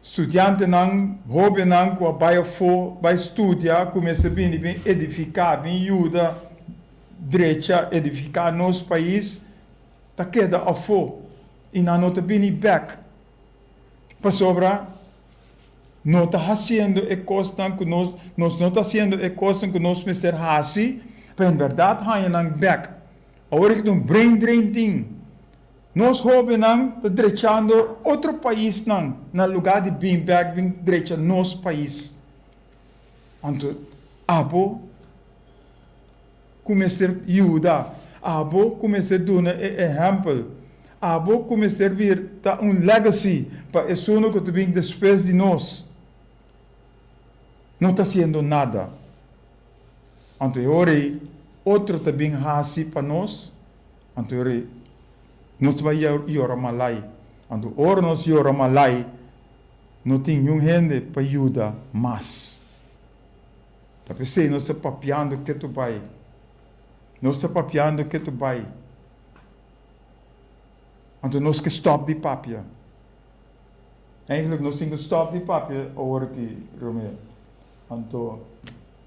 Studiantenan, hóbennan ku a bai afó bai studia ku mester bini bin edifiká, bin yuda drecha, edifiká nos pais, ta keda afó i nan no ta bini bèk. Pasobra no ta hasiendo e kosnan ku nos, nos no ta hasiendo e kosnan ku nos mester hasi pa en bèrdat haña nan bèk. Awor aki ta un brain drain tin. Nos hóbennan ta drechando otro paisnan na lugá di bin bèk bin drecha nos pais. Anto abo ku mester yuda, abo ku mester duna e ehèmpel, abo ku mester bir ta un legacy pa esunnan ku ta bin despues di nos, no ta hasiendo nada. Anto e ora ei otro ta bin hasi pa nos, anto e ora ei nos ta bai yora malai. Anto ora nos yora malai, no tin niun hende pa yuda mas. Ta p'esei nos ta papiando ketu bai. Nos ta papiando ketu bai. Anto nos ke stòp di papia. Eigenlijk nos tin ku stòp di papia awor aki, Romeo. Anto.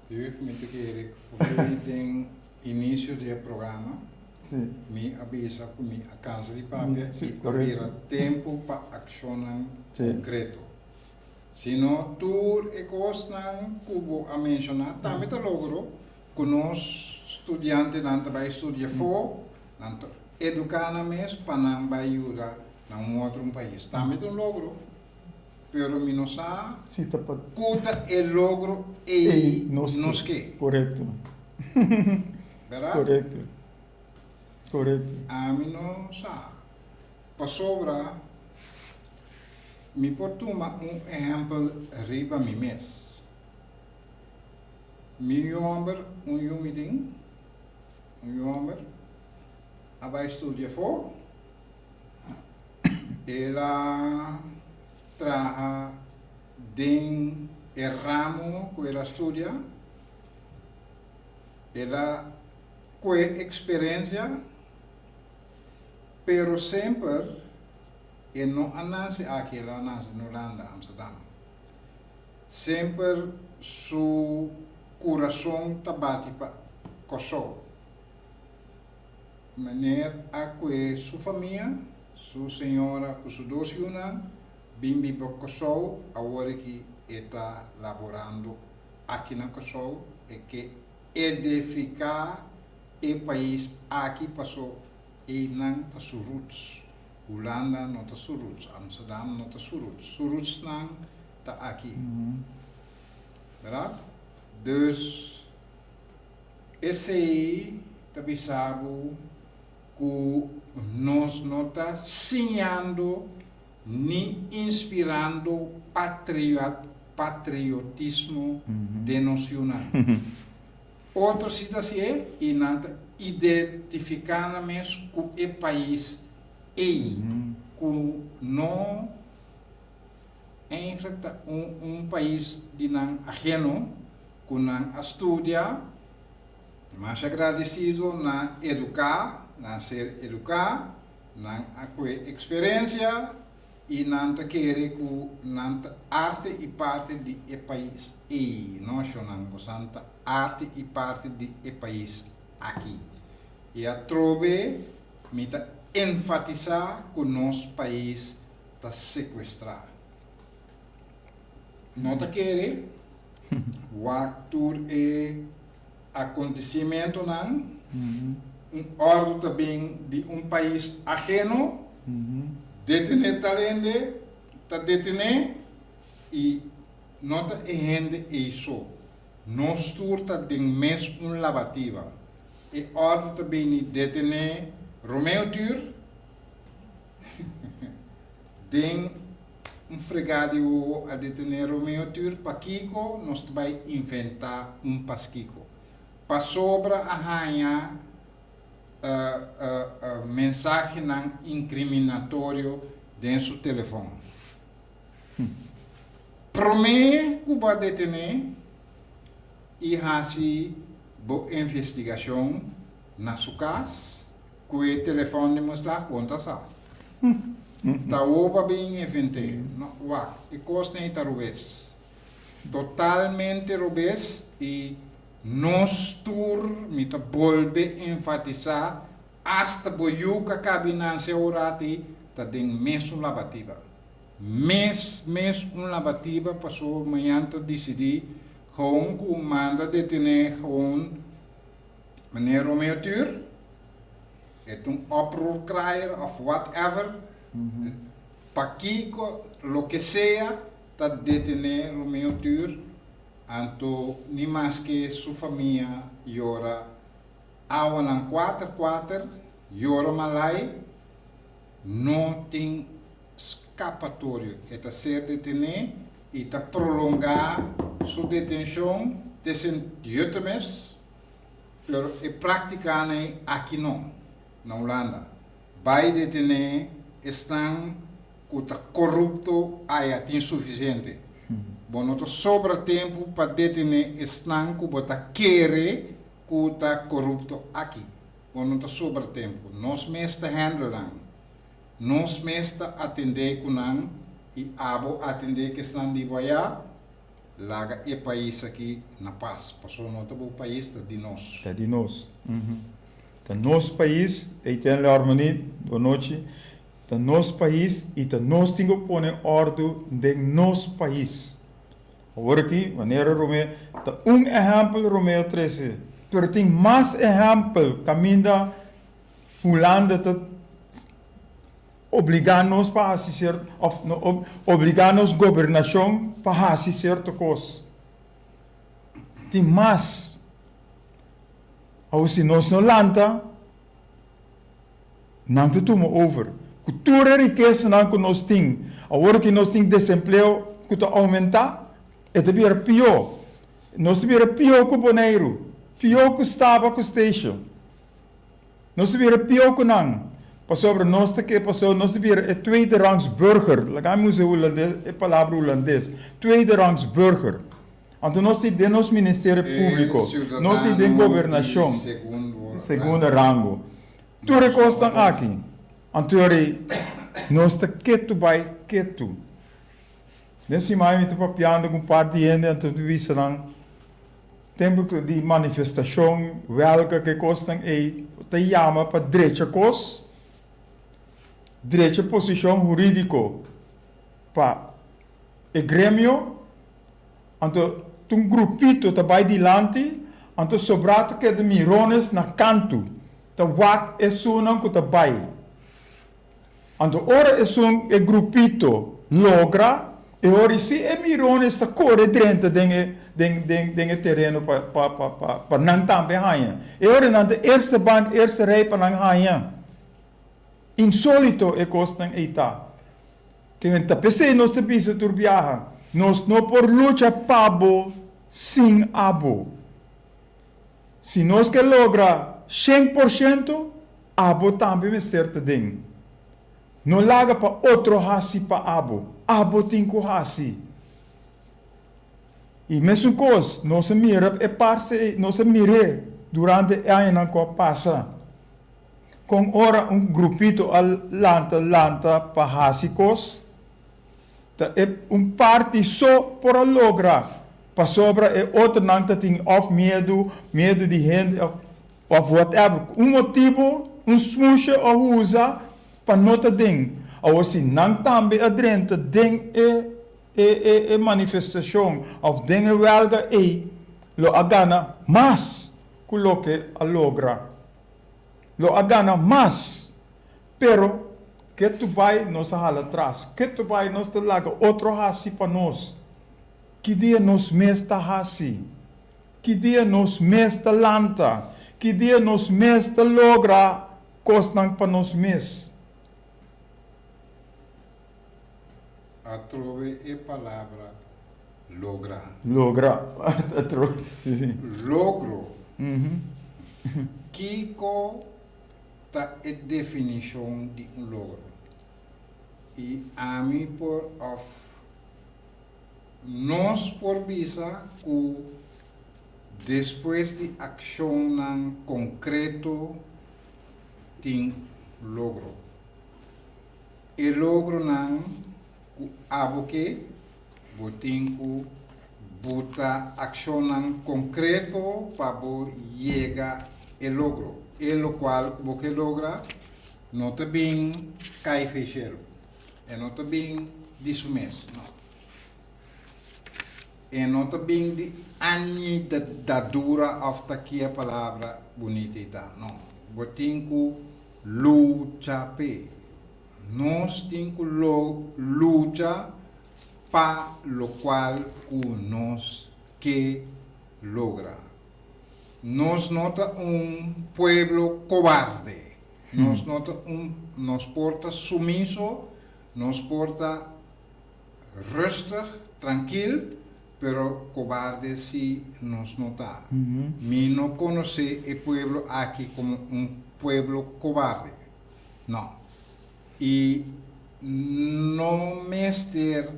Yuf, mi ta kere ku for di den inisio di e programa mi a bisa ku mi a kansa di papia i a bira tempu pa akshonnan konkreto. Sino tur e kosnan ku bo a menshoná tambe ta logro ku nos studiantenan ta bai studia afó, nan ta eduká nan mes pa nan bai yuda na un otro un pais. Tambe ta un logro, pero mi no sa ku ta e logro ei nos ke. Korekto. Bèrdat? Korekto. Korekto. Ami no sa. Pasobra. Mi por tuma un ehèmpel riba mi mes. Mi yu hòmber, un yu mi tin, un yu hòmber, a bai studia afó. El a traha den e ramo ku el a studia. El a kue eksperensia, pero semper E no a nase aki, el a nase na Hulanda, Amsterdam. Semper su kurason ta bati pa Kòrsou. Meneer a kue su famia, su señora ku su dos yunan, bin biba Kòrsou, awor aki e ta laborando aki na Kòrsou, e ke edifiká e pais aki paso einan ta su roots. Hulanda no ta su roots, Amsterdam no ta su roots, su rootsnan ta aki. Berdad? Dus esey ta bisa bo cu nos no ta siñando ni inspirando patriotismo den nos yunan. Otro si ta hacié y nan ta identifica nan mes cu e pais ey, cu no. Eigenlijk ta un un pais di nan ageno ku nan a studia, masha gradesido nan eduká, nan ser eduká, nan a kue eksperensia i nan ta kere ku nan ta arte i parti di e pais ei. No shonnan, bosan ta arte i parti di e pais aki. I atrobe mi ta enfatisá ku nos pais ta sekuestrá. No ta kere wak tur e akontesimentonan, un òrdu ta bin di un pais ageno, detené tal hende, ta detené i no ta e hende ei so. Nos tur ta den mes un labativa. E òrdu ta bini detené Romeo Tur, Den un fregá di wowo a detené Romeo Tur pakiko nos ta bai inventá un paskiko. Pasobra a haña mensahenan inkriminatorio den su telefòn. Promé ku bo a detené i hasi bo investigashon na su kas, Ku e telefòn di muslá bon ta sa. Ta oba bin invent'é. No, wak, e kosnan ei ta robes. Totalmente robes i nos tur, mi ta bolbe enfatisá, asta bo yu ka kabi nanse aworat ei, ta den mesun labatiba. Mes, mes un labatiba paso mañan ta disidí gewoon ku manda detené gewoon Meneer Romeo Tuur, e ta un oproerkraaier of whatever, pakiko loke sea ta detene Romeo Tuur, anto ni maske su famia yora awanan kuater kuater, yora malai, no tin skapatorio, e ta ser detene i ta prolonga su detenshon te sint Jutemes. Pero e práktikanan aki no, na Hulanda. Bai detené esnan ku ta korupto aya tin sufisiente. Bo no ta sobra tempu pa detené esnan ku bo ta kere ku ta korupto aki. Bo no ta sobra tempu. Nos mes ta handle nan. Nos mes ta atendé ku nan i abo atendé ku esnan di bo aya. Laga e pais aki na pas, pasobra no ta bo pais, ta di nos. Ta di nos. Ta nos pais, Etienne Larmonie, bo nochi. Ta nos pais i ta nos tin ku pone òrdu den nos pais. Awor aki, manera Romeo, ta un ehèmpel Romeo trese, pero tin mas ehèmpel kaminda Hulanda ta Obligá nos pa hasi sierto, òf no, obligá nos gobernashon pa hasi sierto kos. Tin mas. Awor si nos no lanta, nan ta tuma over. Ku tur e rikesanan ku nos tin, awor ki nos tin desempleo ku ta oumentá, e ta bira pió. Nos ta bira pió ku Boneiru, pió ku Staba ku Statia. Nos ta bira pió ku nan, pasobra nos ta ke pasobra nos ta bira e tweederangs burger, laga mi usa e hulandes, e palabra hulandes, tweederangs burger. Anto nos tin den nos ministerio públiko, nos tin den gobernashon, segundo rango. Tur e kosnan aki, anto yori nos ta ketu bai ketu. Den siman mi ta papiando ku un par di hende, anto mi ta bisa nan, Tempu di manifestashon, wèlga, ke kosnan ei ta yama pa drecha kos, drecha posishon hurídiko pa e gremio, anto ta un grupito ta bai dilanti, anto sobrá ta keda mirones na kantu, ta wak esunnan ku ta bai. Anto ora esun e grupito logra, e ora i si e mirones ta kore drenta den e den den den e tereno pa pa pa pa pa nan tambe haña. E ora nan ta eerste bank, eerste rij pa nan haña. Insolito e kosnan ei ta. Ke men ta p'esei nos ta bisa tur biaha, nos no por lucha pa bo sin abo. Si nos ke logra 100%, abo tambe mester ta den. No laga pa otro hasi pa abo. Abo tin ku hasi. I mesun kos, nos a mira e parse ei, nos a mir'é durante e añanan ku a pasa. Kon ora un grupito a lanta lanta pa hasi kos, ta e un parti so por a logra, pasobra e otronan ta tin òf miedu, miedu di hende òf whatever, un motibu, un smushe a usa pa no ta den. Awor si nan tambe a drenta den e E e e manifestashon òf den e wèlga ei lo a gana mas ku loke a logra. Lo a gana mas. Pero ketu bai nos a hala tras. Ketu bai nos ta laga otro hasi pa nos. Ki dia nos mes ta hasi? Ki dia nos mes ta lanta? Ki dia nos mes ta logra kosnan pa nos mes? Atrobe e palabra logra. Logra. Atrobe, si, si. Logro. Kiko ta e definishon di un logro? I ami por òf nos por bisa ku despues di akshonnan konkreto tin logro. E logronan ku abo ke, bo tin ku buta akshonnan konkreto pa bo yega e logro. E lokual ku bo ke logra no ta bin kai fei shelu. E no ta bin di su mes, no. E no ta bin di añidadura òf ta kia palabra bunita i ta, no. Bo tin ku Lucha p'e. Nos tin ku lo lucha pa lokual ku nos ke logra. Nos no ta un pueblo kobarde. Nos no ta un, nos por ta sumiso, nos por ta rustig, trankil, pero kobarde si nos no ta. Mi no konosé e pueblo aki komo un pueblo kobarde. No. I no mester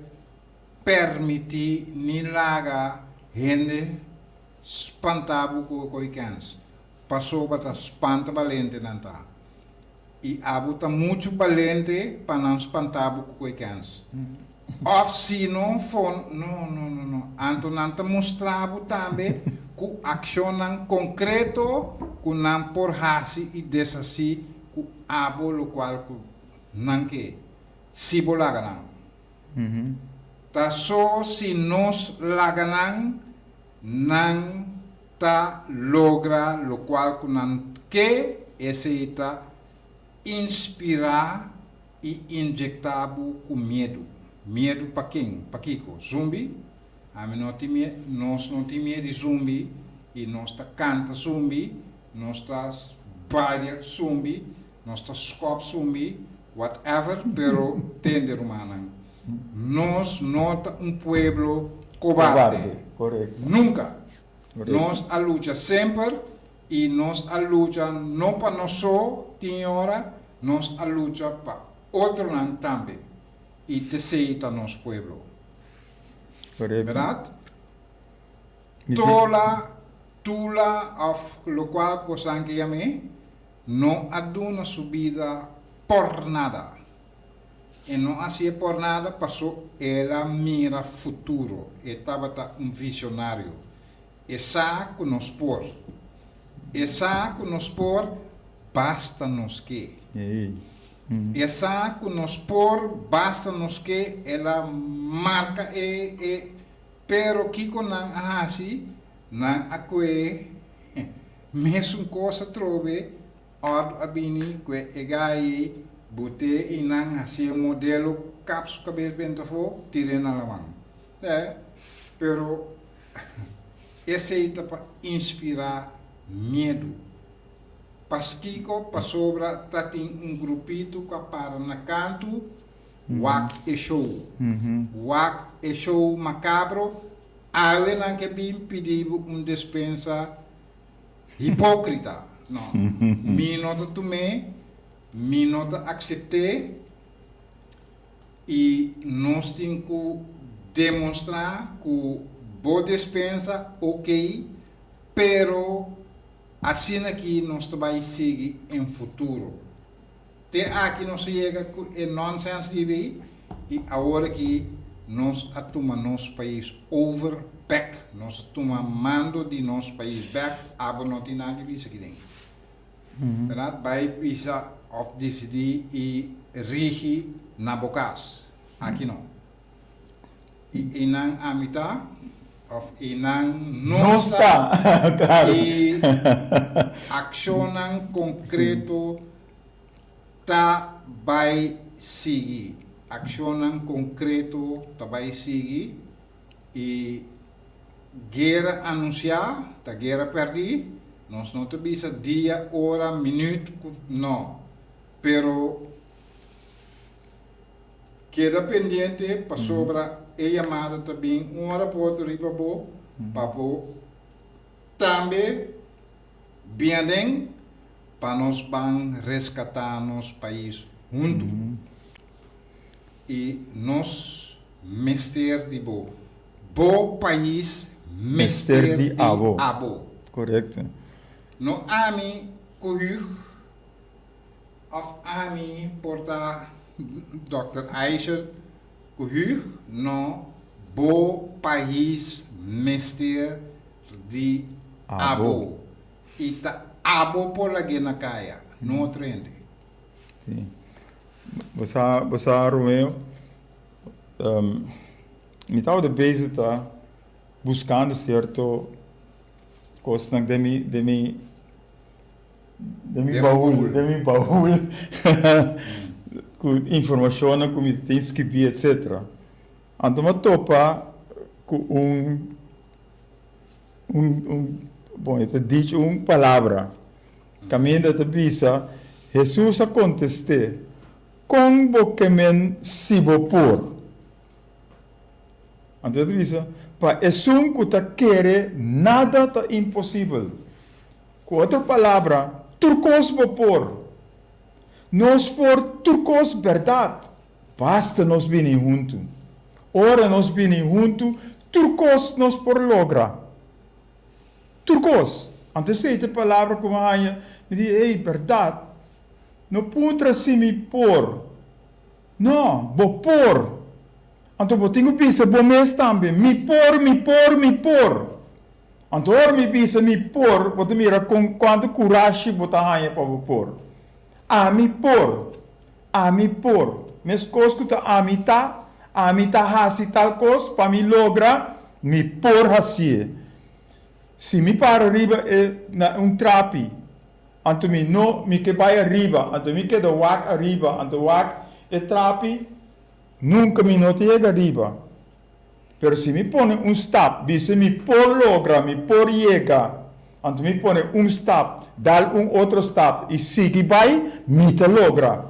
permití ni laga hende spantá bo ku e koi kèns, pasobra ta spanta balentenan ta. I abo ta muchu balente pa nan spantá bo ku koe kèns. Òf si no fon, no, no, no, no. Anto nan ta mustra bo tambe ku akshonnan konkreto ku nan por hasi i deshasí ku abo lokual ku nan ke, si bo laga nan. Ta so si nos laga nan, nan ta logra lokual ku nan ke, esei ta inspirá i injektá bo ku miedu. Miedu pa ken? Pa kiko? Zumbi? Ami no tin mie, nos no tin mie di zumbi i nos ta kanta zumbi, nos ta balia zumbi, nos ta skòp zumbi, whatever, pero tende rumannan, nos no ta un pueblo kobarde. Nunka! Nos a lucha semper i nos a lucha no pa nos so tin ora, nos a lucha pa otronan tambe i t'esei ta nos pueblo. Berdad? Tola, tula of locual cu bosan ke yam'é no a duna su bida por nada. E no hacié por nada paso el a mira futuro, e tabata un visionario. E sa cu nos por. E sa cu nos por, basta nos ke. E sa cu nos por, basta nos ke, el a marca e, e, pero kico nan a haci? Nan a cue mesun cos atrobe Òrdu a bini ku e gai ei, bot'é i nan hasié modelo, kap su kabes benta afó, tir'é na laman. Tè, pero esei ta pa inspirá miedu. Paskiko? Pasobra ta tin un grupito ku a para na kantu wak e show. Wak e show makabro, awe nan ke bin pidi bo un despensa. Hipókrita, no. Mi no ta tum'é, mi no ta aksept'é. I nos tin ku demostrá ku bo despensa ok, pero asina ki nos ta bai sigui en futuro. Te aki nos a yega ku e nonsens di bay i awor aki nos a tuma nos pais over bek, nos a tuma mando di nos pais bek, abo no tin nada di bisa aki den. Berdad? Bai bisa of disidí i rigi na bo kas. Aki no. I einan ami ta of einan nos ta i akshonnan konkreto ta bai sigui. Akshonnan konkreto ta bai sigui i guera anunsiá ta guera pèrdí. Nos no ta bisa dia, ora, minüt ku no. Pero Keda pendiente pasobra e yamada ta bin un ora pa otro riba bo pa bo tambe bin aden pa nos ban reskatá nos pais huntu. I nos mester di bo. Bo pais mester di abo. Korekto. No ami ku hug. Of ami por ta Dòkter Eicher ku hug no bo pais mester di abo i ta abo por lag'é na kaya no otro hende. Si. Bo sa, bo sa Romeo, mi tabata bezig ta buskando sierto kosnan den mi, den mi. Den mi baul, den mi baul ku informashonnan ku mi tin skibí etsetera. Anto mi a topa ku un un un bon e ta dicho un palabra kaminda ta bisa Hesus a kontest'é, Kon bo ke men si bo por? Anto e ta bisa, Pa esun ku ta kere nada ta imposibel. Ku otro palabra, tur kos bo por. Nos por tur kos bèrdat, basta nos bini huntu. Ora nos bini huntu, tur kos nos por logra. Tur kos. Anto esei ta e palabra ku mi a haña, mi di, Ey, bèrdat, no puntra si mi por. No, bo por. Anto bo tin ku bisa bo mes tambe, Mi por, mi por, mi por. Anto ora mi bisa mi por, bo ta mira kon kuantu kurashi bo ta haña pa bo por. Ami por. Ami por. Meskos ku ta ami ta, ami ta hasi tal kos pa mi logra, mi por hasié. Si mi para riba e na un trapi, anto mi no mi ke bai ariba, anto mi keda wak ariba, anto wak e trapi, nunka mi no ta yega ariba. Pero si mi pone un stap, bisa mi por logra, mi por yega, anto mi pone un stap, dal un otro stap i sigui bai, mi ta logra.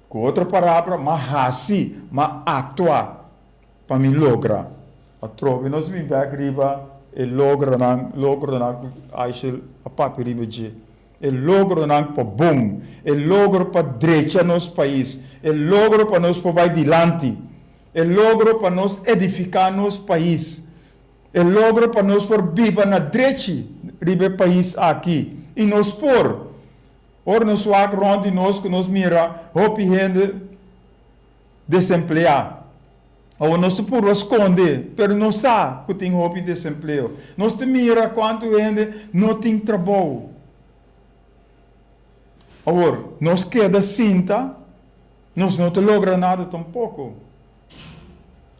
Ku otro palabra, m'a hasi, m'a aktua pa mi logra. Atrobe nos bin bek riba e logronan, logronan ku Aishel a papia riba dje. E logronan pa bon, e logro pa drecha nos pais, e logro pa nos por bai dilanti. E logro pa nos edifiká nos pais. E logro pa nos por biba na drechi riba e pais aki. I nos por. Ora nos wak rònt di nos ku nos mira hopi hende desempleá. Awor nos ta purba skonde, pero nos sa ku tin hopi desempleo. Nos ta mira kuantu hende no tin trabou. Awor, nos keda sinta. Nos no ta logra nada tampoko.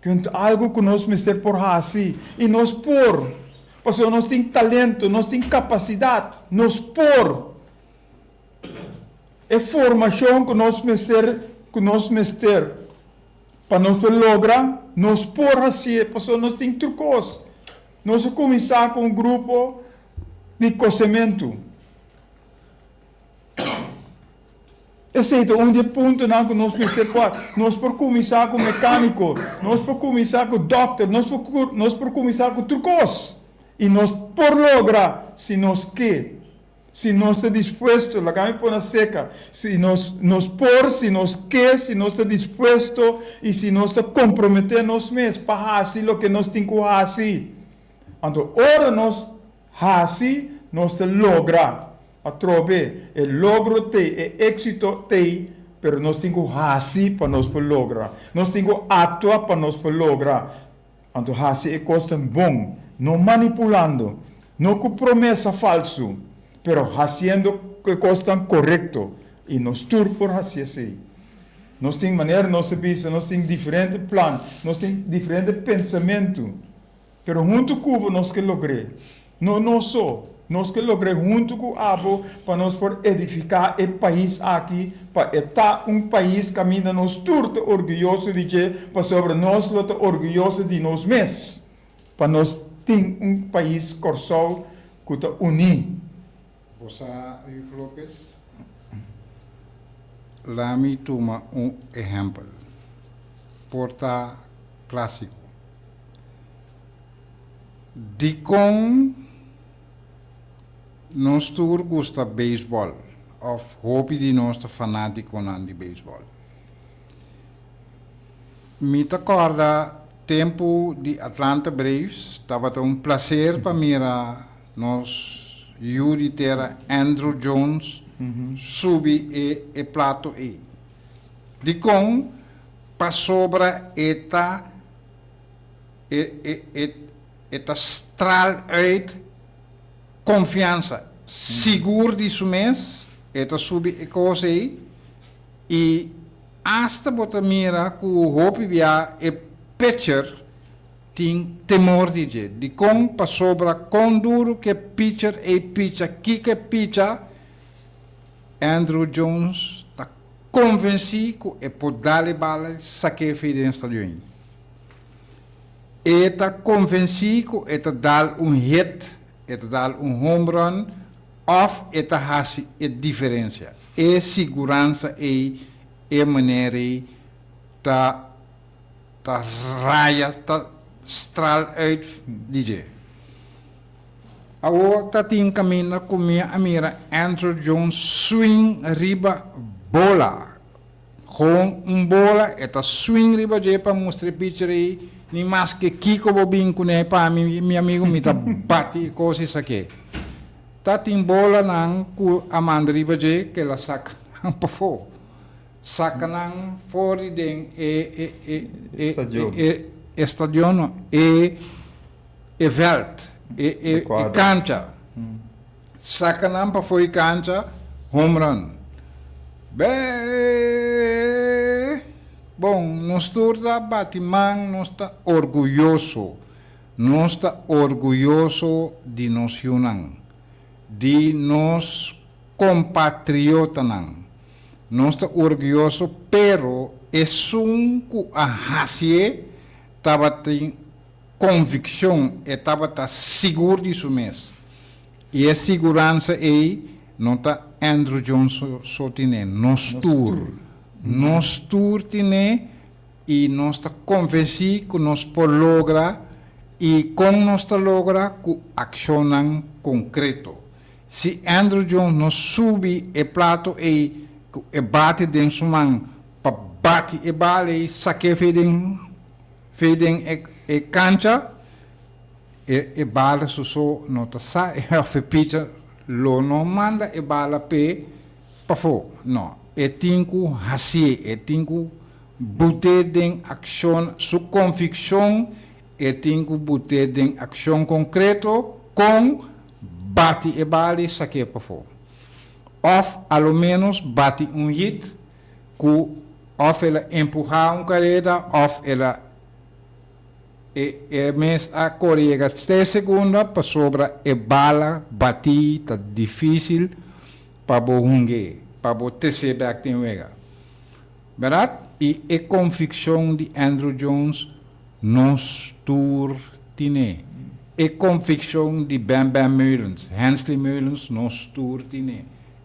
Kunt algu ku nos mester por hasi i nos por, pasobra nos tin talento, nos tin kapasidat, nos por. E formashon ku nos mester ku nos mester pa nos por logra, nos por hasié pasobra nos tin tur kos. Nos a kuminsá ku un grupo di kosementu. Esei ta un di e puntonan ku nos mester por. Nos por kuminsá ku mekániko, nos por kuminsá ku dòkter, nos por nos por kuminsá ku tur kos. I nos por logra si nos ke. Si nos ta dispuesto, laga mi pone seka, si nos nos por, si nos ke, si nos ta dispuesto i si nos ta komprometé nos mes pa hasi loke nos tin ku hasi. Anto ora nos hasi, nos ta logra. Atrobe, e logro t'ei, e éksito t'ei, pero nos tin ku hasi pa nos por logra. Nos tin ku aktua pa nos por logra. Anto hasi e kosnan bon, no manipulando, no ku promesa falsu, pero hasiendo e kosnan korekto, i nos tur por hasi esei. Nos tin, manera nos a bisa, nos tin diferente plan, nos tin diferente pensamentu, pero huntu ku bo nos ke logr'é. No nos so, nos ke logr'é huntu ku abo pa nos por edifiká e pais aki pa e ta un pais kaminda nos tur ta orguyoso di dje pasobra nos lo ta orguyoso di nos mes pa nos tin un pais Kòrsou ku ta uní. Bo sa, Hugo Lopez? Laat mi tuma un ehèmpel. Por ta klásiko. Dikon nos tur gusta beisbòl òf hopi di nos ta fanátikonan di beisbòl? Mi ta kòrda tempu di Atlanta Braves tabata un plaser pa mira nos yu di tera Andruw Jones subi e plato ei. Dikon? Pasobra e ta. E e e e ta straal uit konfiansa, sigur di su mes, e ta subi e kos ei i asta bo ta mira ku hopi bia e pitcher tin temor di dje. Dikon? Pasobra kon duru ku e pitcher ei picha, kiko e picha, Andruw Jones ta konvensí ku e por dal e bala i sak'é fei den stadion ei. E ta konvensí ku e ta dal un hit, e ta dal un home run òf e ta hasi e diferensia. E siguransa ei, e manera ei ta ta raya, ta stral uit di dje. Awor ta tin kaminda ku mi a mira Andruw Jones swing riba bola. Gewoon un bola e ta swing riba dje pa mustra e pitcher ei, ni maske kiko bo bin kuné pa mi, mi amigo, mi ta bati e kos esaki. Ta tin bolanan ku a manda riba dje ke el a saka nan pafó. Saka nan for di den e e e e e e stadion no, e e vèlt, e e e kancha. Saka nan pafó e kancha, home run. Bee! Bon, nos tur ta bati man, nos ta orguyoso. Nos ta orguyoso di nos yunan, di nos kompatriotanan. Nos ta orguyoso, pero esun ku a hasié tabatin konvikshon, e tabata sigur di su mes. I e siguransa ei no ta Andruw Jones so tine, nos tur. Nos tur tine i nos ta konvensí ku nos por logra i kon nos ta logra ku akshonnan konkreto. Si Andruw Jones no subi e plato ei ku e bate den su man pa bati e bal ei sak'é fei den Fei den e kancha, e bala su so no ta sa of e pitcher lo no manda e bala p'e pafó. No, e tin ku hasié, e tin ku but'é den akshon, su konvikshon e tin ku but'é den akshon konkreto kon bati e bala i sak'é pafó. Òf a lo ménos bati un hit ku òf el a empuhá un kareda òf el a e e mes a kore yega te segunda pasobra e bala batí ta difísil pa bo hung'é, pa bo tres'é bèk den wega. Bèrdat? I e konvikshon di Andruw Jones nos tur tin'é. E konvikshon di Bam Bam Meulens, Hensley Meulens nos tur tin'é.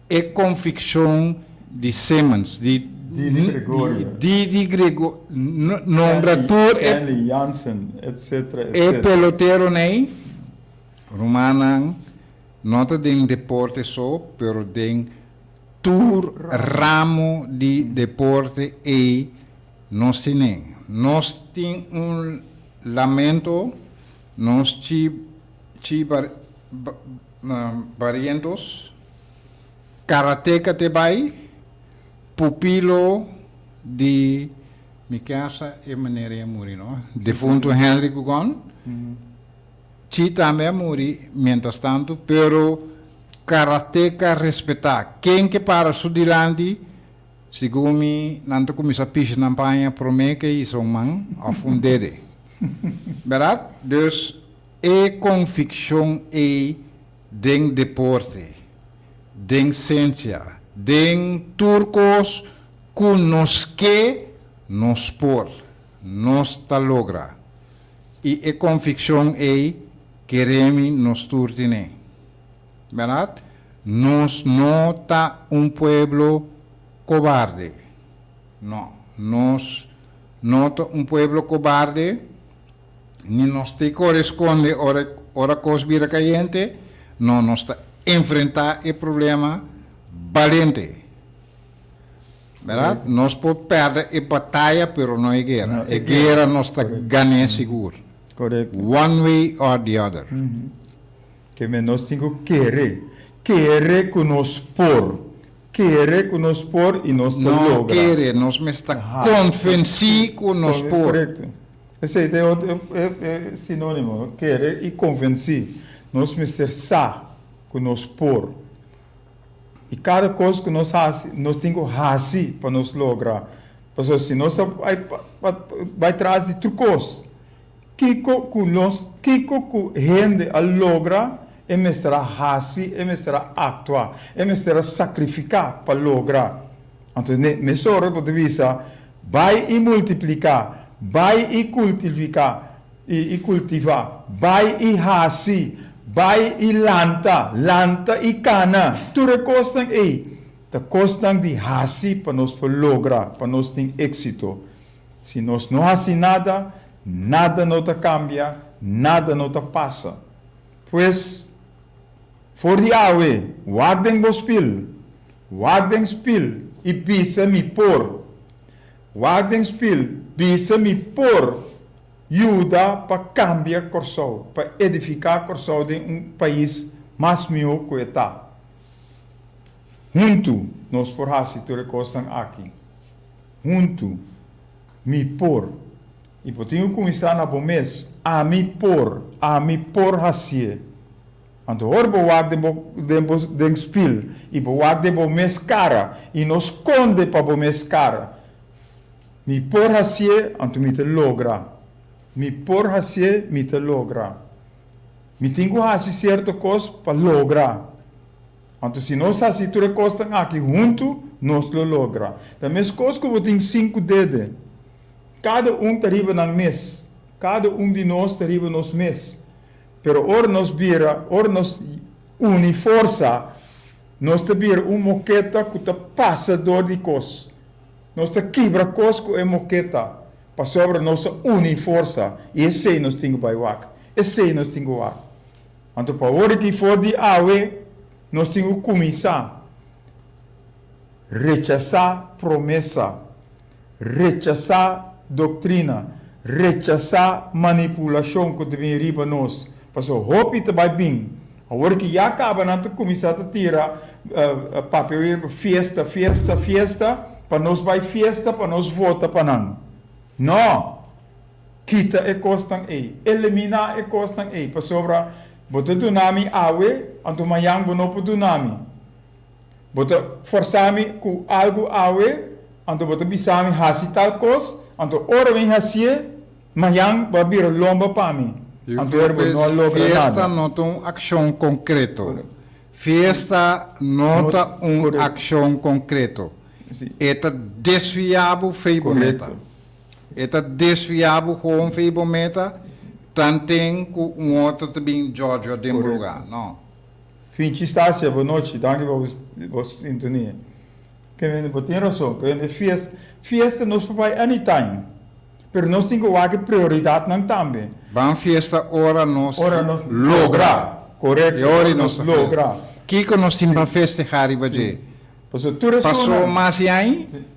E konvikshon di Simmons, di Didi Gregorio. Didi Gregorio, nombra tur e. Kenley Jansen, etcetera, etcetera. E peloteronan ei, rumannan, No ta den deporte so, pero den tur ramo di deporte ei nos tine. Nos tin un lamento, nos chi chi Barrientos, karateka te bai, pupilo di mi casa e manera ei a muri no, defunto Henry Gugon. Chi tambe a muri mientras tanto, pero karateka respetá. Ken ke para su dilanti, segun mi, nan ta kuminsá pisha nan paña promé ke hisa un man òf un dede. Bèrdat? Dus e konvikshon ei den deporte, den siensia, den tur kos ku nos ke, nos por, nos ta logra. I e konvikshon ei keremi nos tur tene. Bèrdat? Nos no ta un pueblo kobarde. No, nos no ta un pueblo kobarde, ni nos ta kore skonde ora ora kos bira kayente. No, nos ta enfrentá e problema balente. Bèrdat? Nos por pèrdè e bataya pero no e guera. E guera nos ta gan'é sigur. Korekto. One way or the other. Ke men nos tin ku kere. Kere ku nos por. Kere ku nos por i nos ta No logra. kere, nos mester ta konvensí ku nos por. Korekto. Esei ta e otro e sinónimo, no? Kere i konvensí. Nos mester sa ku nos por. I kada kos ku nos hasi, nos tin ku hasi pa nos logra. Pasobra si nos ta bai bai tras di tur kos, kiko ku nos, kiko ku hende a logra, e mester a hasi, e mester a aktua, e mester a sakrifiká pa logra. Anto mesora bo ta bisa, Bai i multipliká, bai i kultifiká, i kultivá, bai i hasi, bai i lanta, lanta i kana. Tur e kosnan ei ta kosnan di hasi pa nos por logra, pa nos tin éksito. Si nos no hasi nada, nada no ta kambia, nada no ta pasa. Pues, for di awe, wak den bo spil, wak den spil i bisa mi por. Wak den spil, bisa mi por yuda pa kambia Kòrsou, pa edifiká Kòrsou den un pais mas mihó ku e ta. Huntu nos por hasi tur e kosnan aki. Huntu. Mi por. I bo tin ku kuminsá na bo mes, Ami por, ami por hasié. Anto ora bo wak den bo den bo den spil i bo wak den bo mes kara i no skonde pa bo mes kara, Mi por hasié, anto mi ta logra. Mi por hasié, mi ta logra. Mi tin ku hasi sierto kos pa logra. Anto si nos hasi tur e kosnan aki huntu, nos lo logra. Ta meskos ku bo tin sinku dede. Kada un ta riba nan mes. Kada un di nos ta riba nos mes. Pero ora nos bira, ora nos uni forsa, nos ta bira un moketa ku ta pasa dor di kos. Nos ta kibra kos ku e moketa, pasobra nos a uni forsa, i esei nos tin ku bai wak. Esei nos tin ku wak. Anto pa ora ki for di awe, nos tin ku kuminsá rechasá promesa, rechasá doktrina, rechasá manipulashon ku ta bini riba nos, pasobra hopi ta bai bin. Awor ki ya kaba nan ta kuminsá ta tira papia riba fiesta, fiesta, fiesta, pa nos bai fiesta, pa nos vota pa nan. No! Kita e kosnan ei. Eliminá e kosnan ei, pasobra bo ta duna mi awe, anto mañan bo no por duna mi. Bo ta forsá mi ku algu awe, anto bo ta bisa mi hasi tal kos, anto ora mi hasié, mañan bo a bira lomba pa mi, anto ora bo no a logra nada. Fiesta no ta un akshon konkreto. Fiesta no ta un akshon konkreto. E ta desviá bo fei bo meta. E ta desviá bo gewoon fei bo meta, tanten ku un otro ta bin djòdjò den bo lugá. No. Finchi Stacia, bo nochi, danki pa bo sintonia. Ke mende bo tin rason, ke mende fiesta, fiesta nos por bai anytime, pero nos tin ku wak e prioridadnan tambe. Ban fiesta ora nos logra. Korekto, E ora ora nos nos ta logra. Kiko nos tin pa festehá riba dje? Paso tur Pasó esunnan. mas i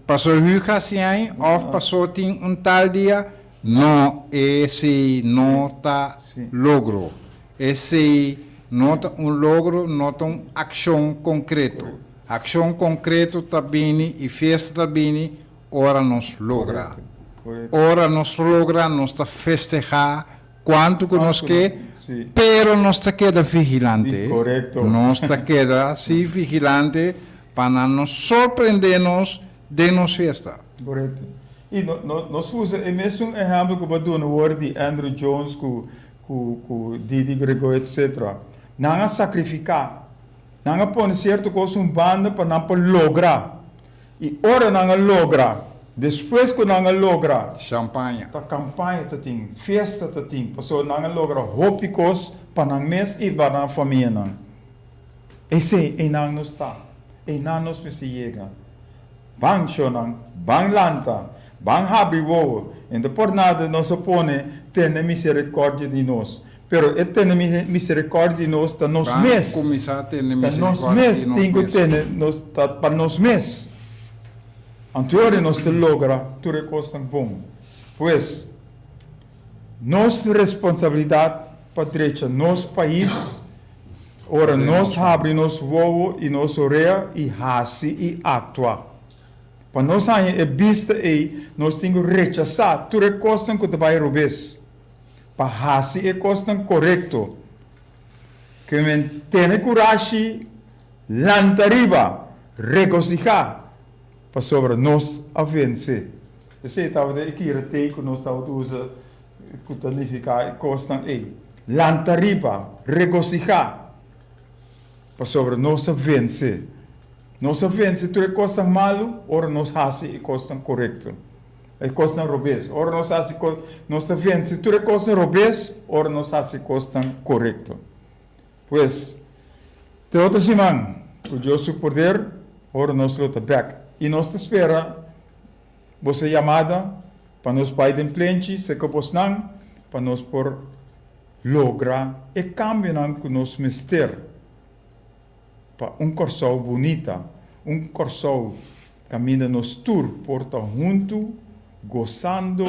pasó hug hasi ai, òf pasó tin un tal dia? No, esei no ta logro. Esei no ta un logro, no ta un akshon konkreto. Akshon konkreto ta bini i fiesta ta bini ora nos logra. Ora nos logra nos ta festehá kuantu ku nos ke, pero nos ta keda vigilante. Nos ta keda si vigilante pa nan no sorprendé nos den nos fiesta. Korekto. I nos usa e mesun ehèmpel ku bo a duna wor di Andrew Jones ku ku Didi Gregorio etc. Nan a sakrifiká. Nan a pone sierto kos un banda pa nan por logra. I ora nan a logra, despues ku nan a logra. Shampaña. Ta kampaña ta tin, fiesta ta tin, pasobra nan a logra hopi kos pa nan mes i pa nan famianan. Esei, einan nos ta. Einan nos mester yega. Ban, shonnan, ban lanta, ban habri wowo, en ta por nada nos a pone tene misericordia di nos, pero e tene misericordia di nos ta nos Ban mes, kuminsá tene ta nos misericordia mes di nos tin ku mes. tene nos, ta pa nos mes. Anto ora nos ta logra tur e kosnan bon. Pues, nos responsabilidad pa drecha nos pais, Ora nos habri nos wowo i nos orea i hasi i aktua. Pa nos haña e bista ei, nos tin ku rechasá tur e kosnan ku ta bai robes, pa hasi e kosnan korekto. Ke men tene kurashi, lanta riba, regosihá, pasobra nos a vense. Esei tabata e kiratei ku nos tabata usa ku ta nifiká e kosnan ei. Lanta riba, regosihá, pasobra nos a vense. Nos a vense tur e kosnan malu ora nos hasi e kosnan korekto, e kosnan robes. Ora nos hasi kos, nos ta vense tur e kosnan robes ora nos hasi e kosnan korekto. Pues, te otro siman, ku Dios su poder, ora nos lo ta bèk. I nos ta spera Boso yamada pa nos bai den plenchi seka bosnan pa nos por logra e kambionan ku nos mester pa un Kòrsou bunita, un Kòrsou kaminda nos tur por ta huntu gosando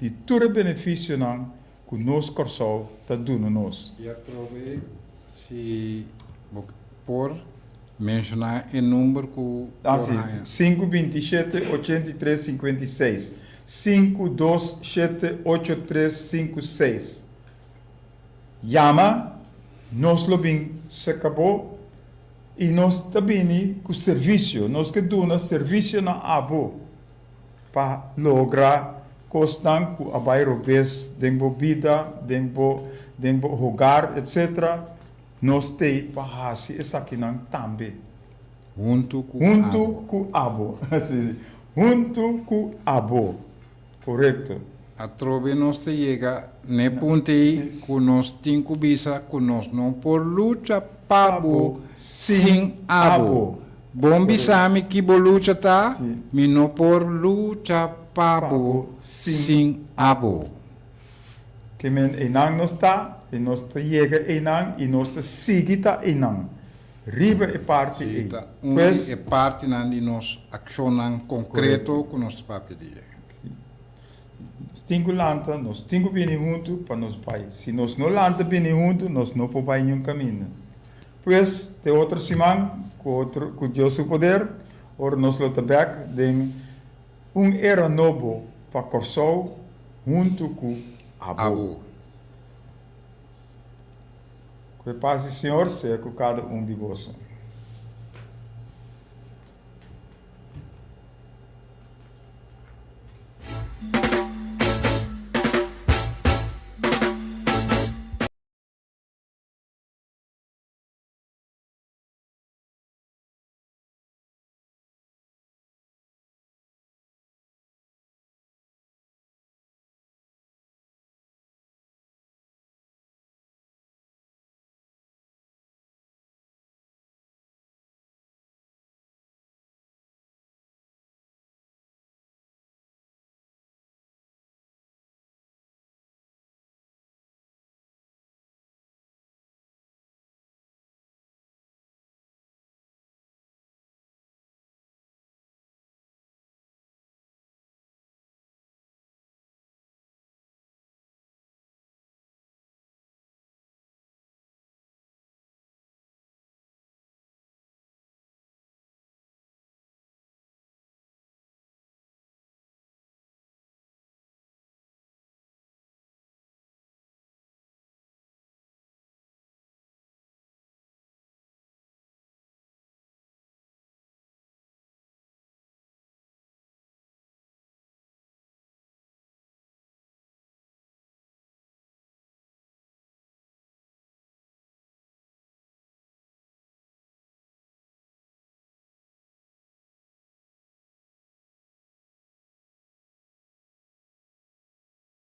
di tur e benefisionan ku nos Kòrsou ta duna nos. I atrobe si bo por menshoná e number ku por Ah, si, haña. Sinku 27 83 56. Sinku dos shete ocho tres sinku seis. Yama, nos lo bin serka bo i nos ta bini ku servisio. Nos ke duna servisio na abo. Pa logra kosnan ku a bai robes den bo bida, den bo den bo hogar etc. Nos tei pa hasi esakinan tambe. Huntu ku Huntu abo. ku abo. Si, si. Huntu ku abo. Korekto. Atrobe nos ta yega n'e punto ei ku nos tin ku bisa ku nos no por lucha pa bo sin abo. Bon bisa mi ki bo lucha ta, mi no por lucha pa bo sin abo. Ke men einan nos ta i nos ta yega einan i nos ta sigui ta einan riba e parti Sí, ei. ta un Pues. di e partinan di nos akshonnan konkreto ku nos ta papia di dje. Nos tin ku lanta, nos tin ku bini huntu pa nos bai. Si nos no lanta bini huntu, nos no por bai niun kaminda. Pues, te otro siman, ku otro, ku Dios su poder, ora nos lo ta bèk den un era nobo pa Kòrsou huntu ku abo. Abo. Ku e pas di Señor sea ku kada un di boso.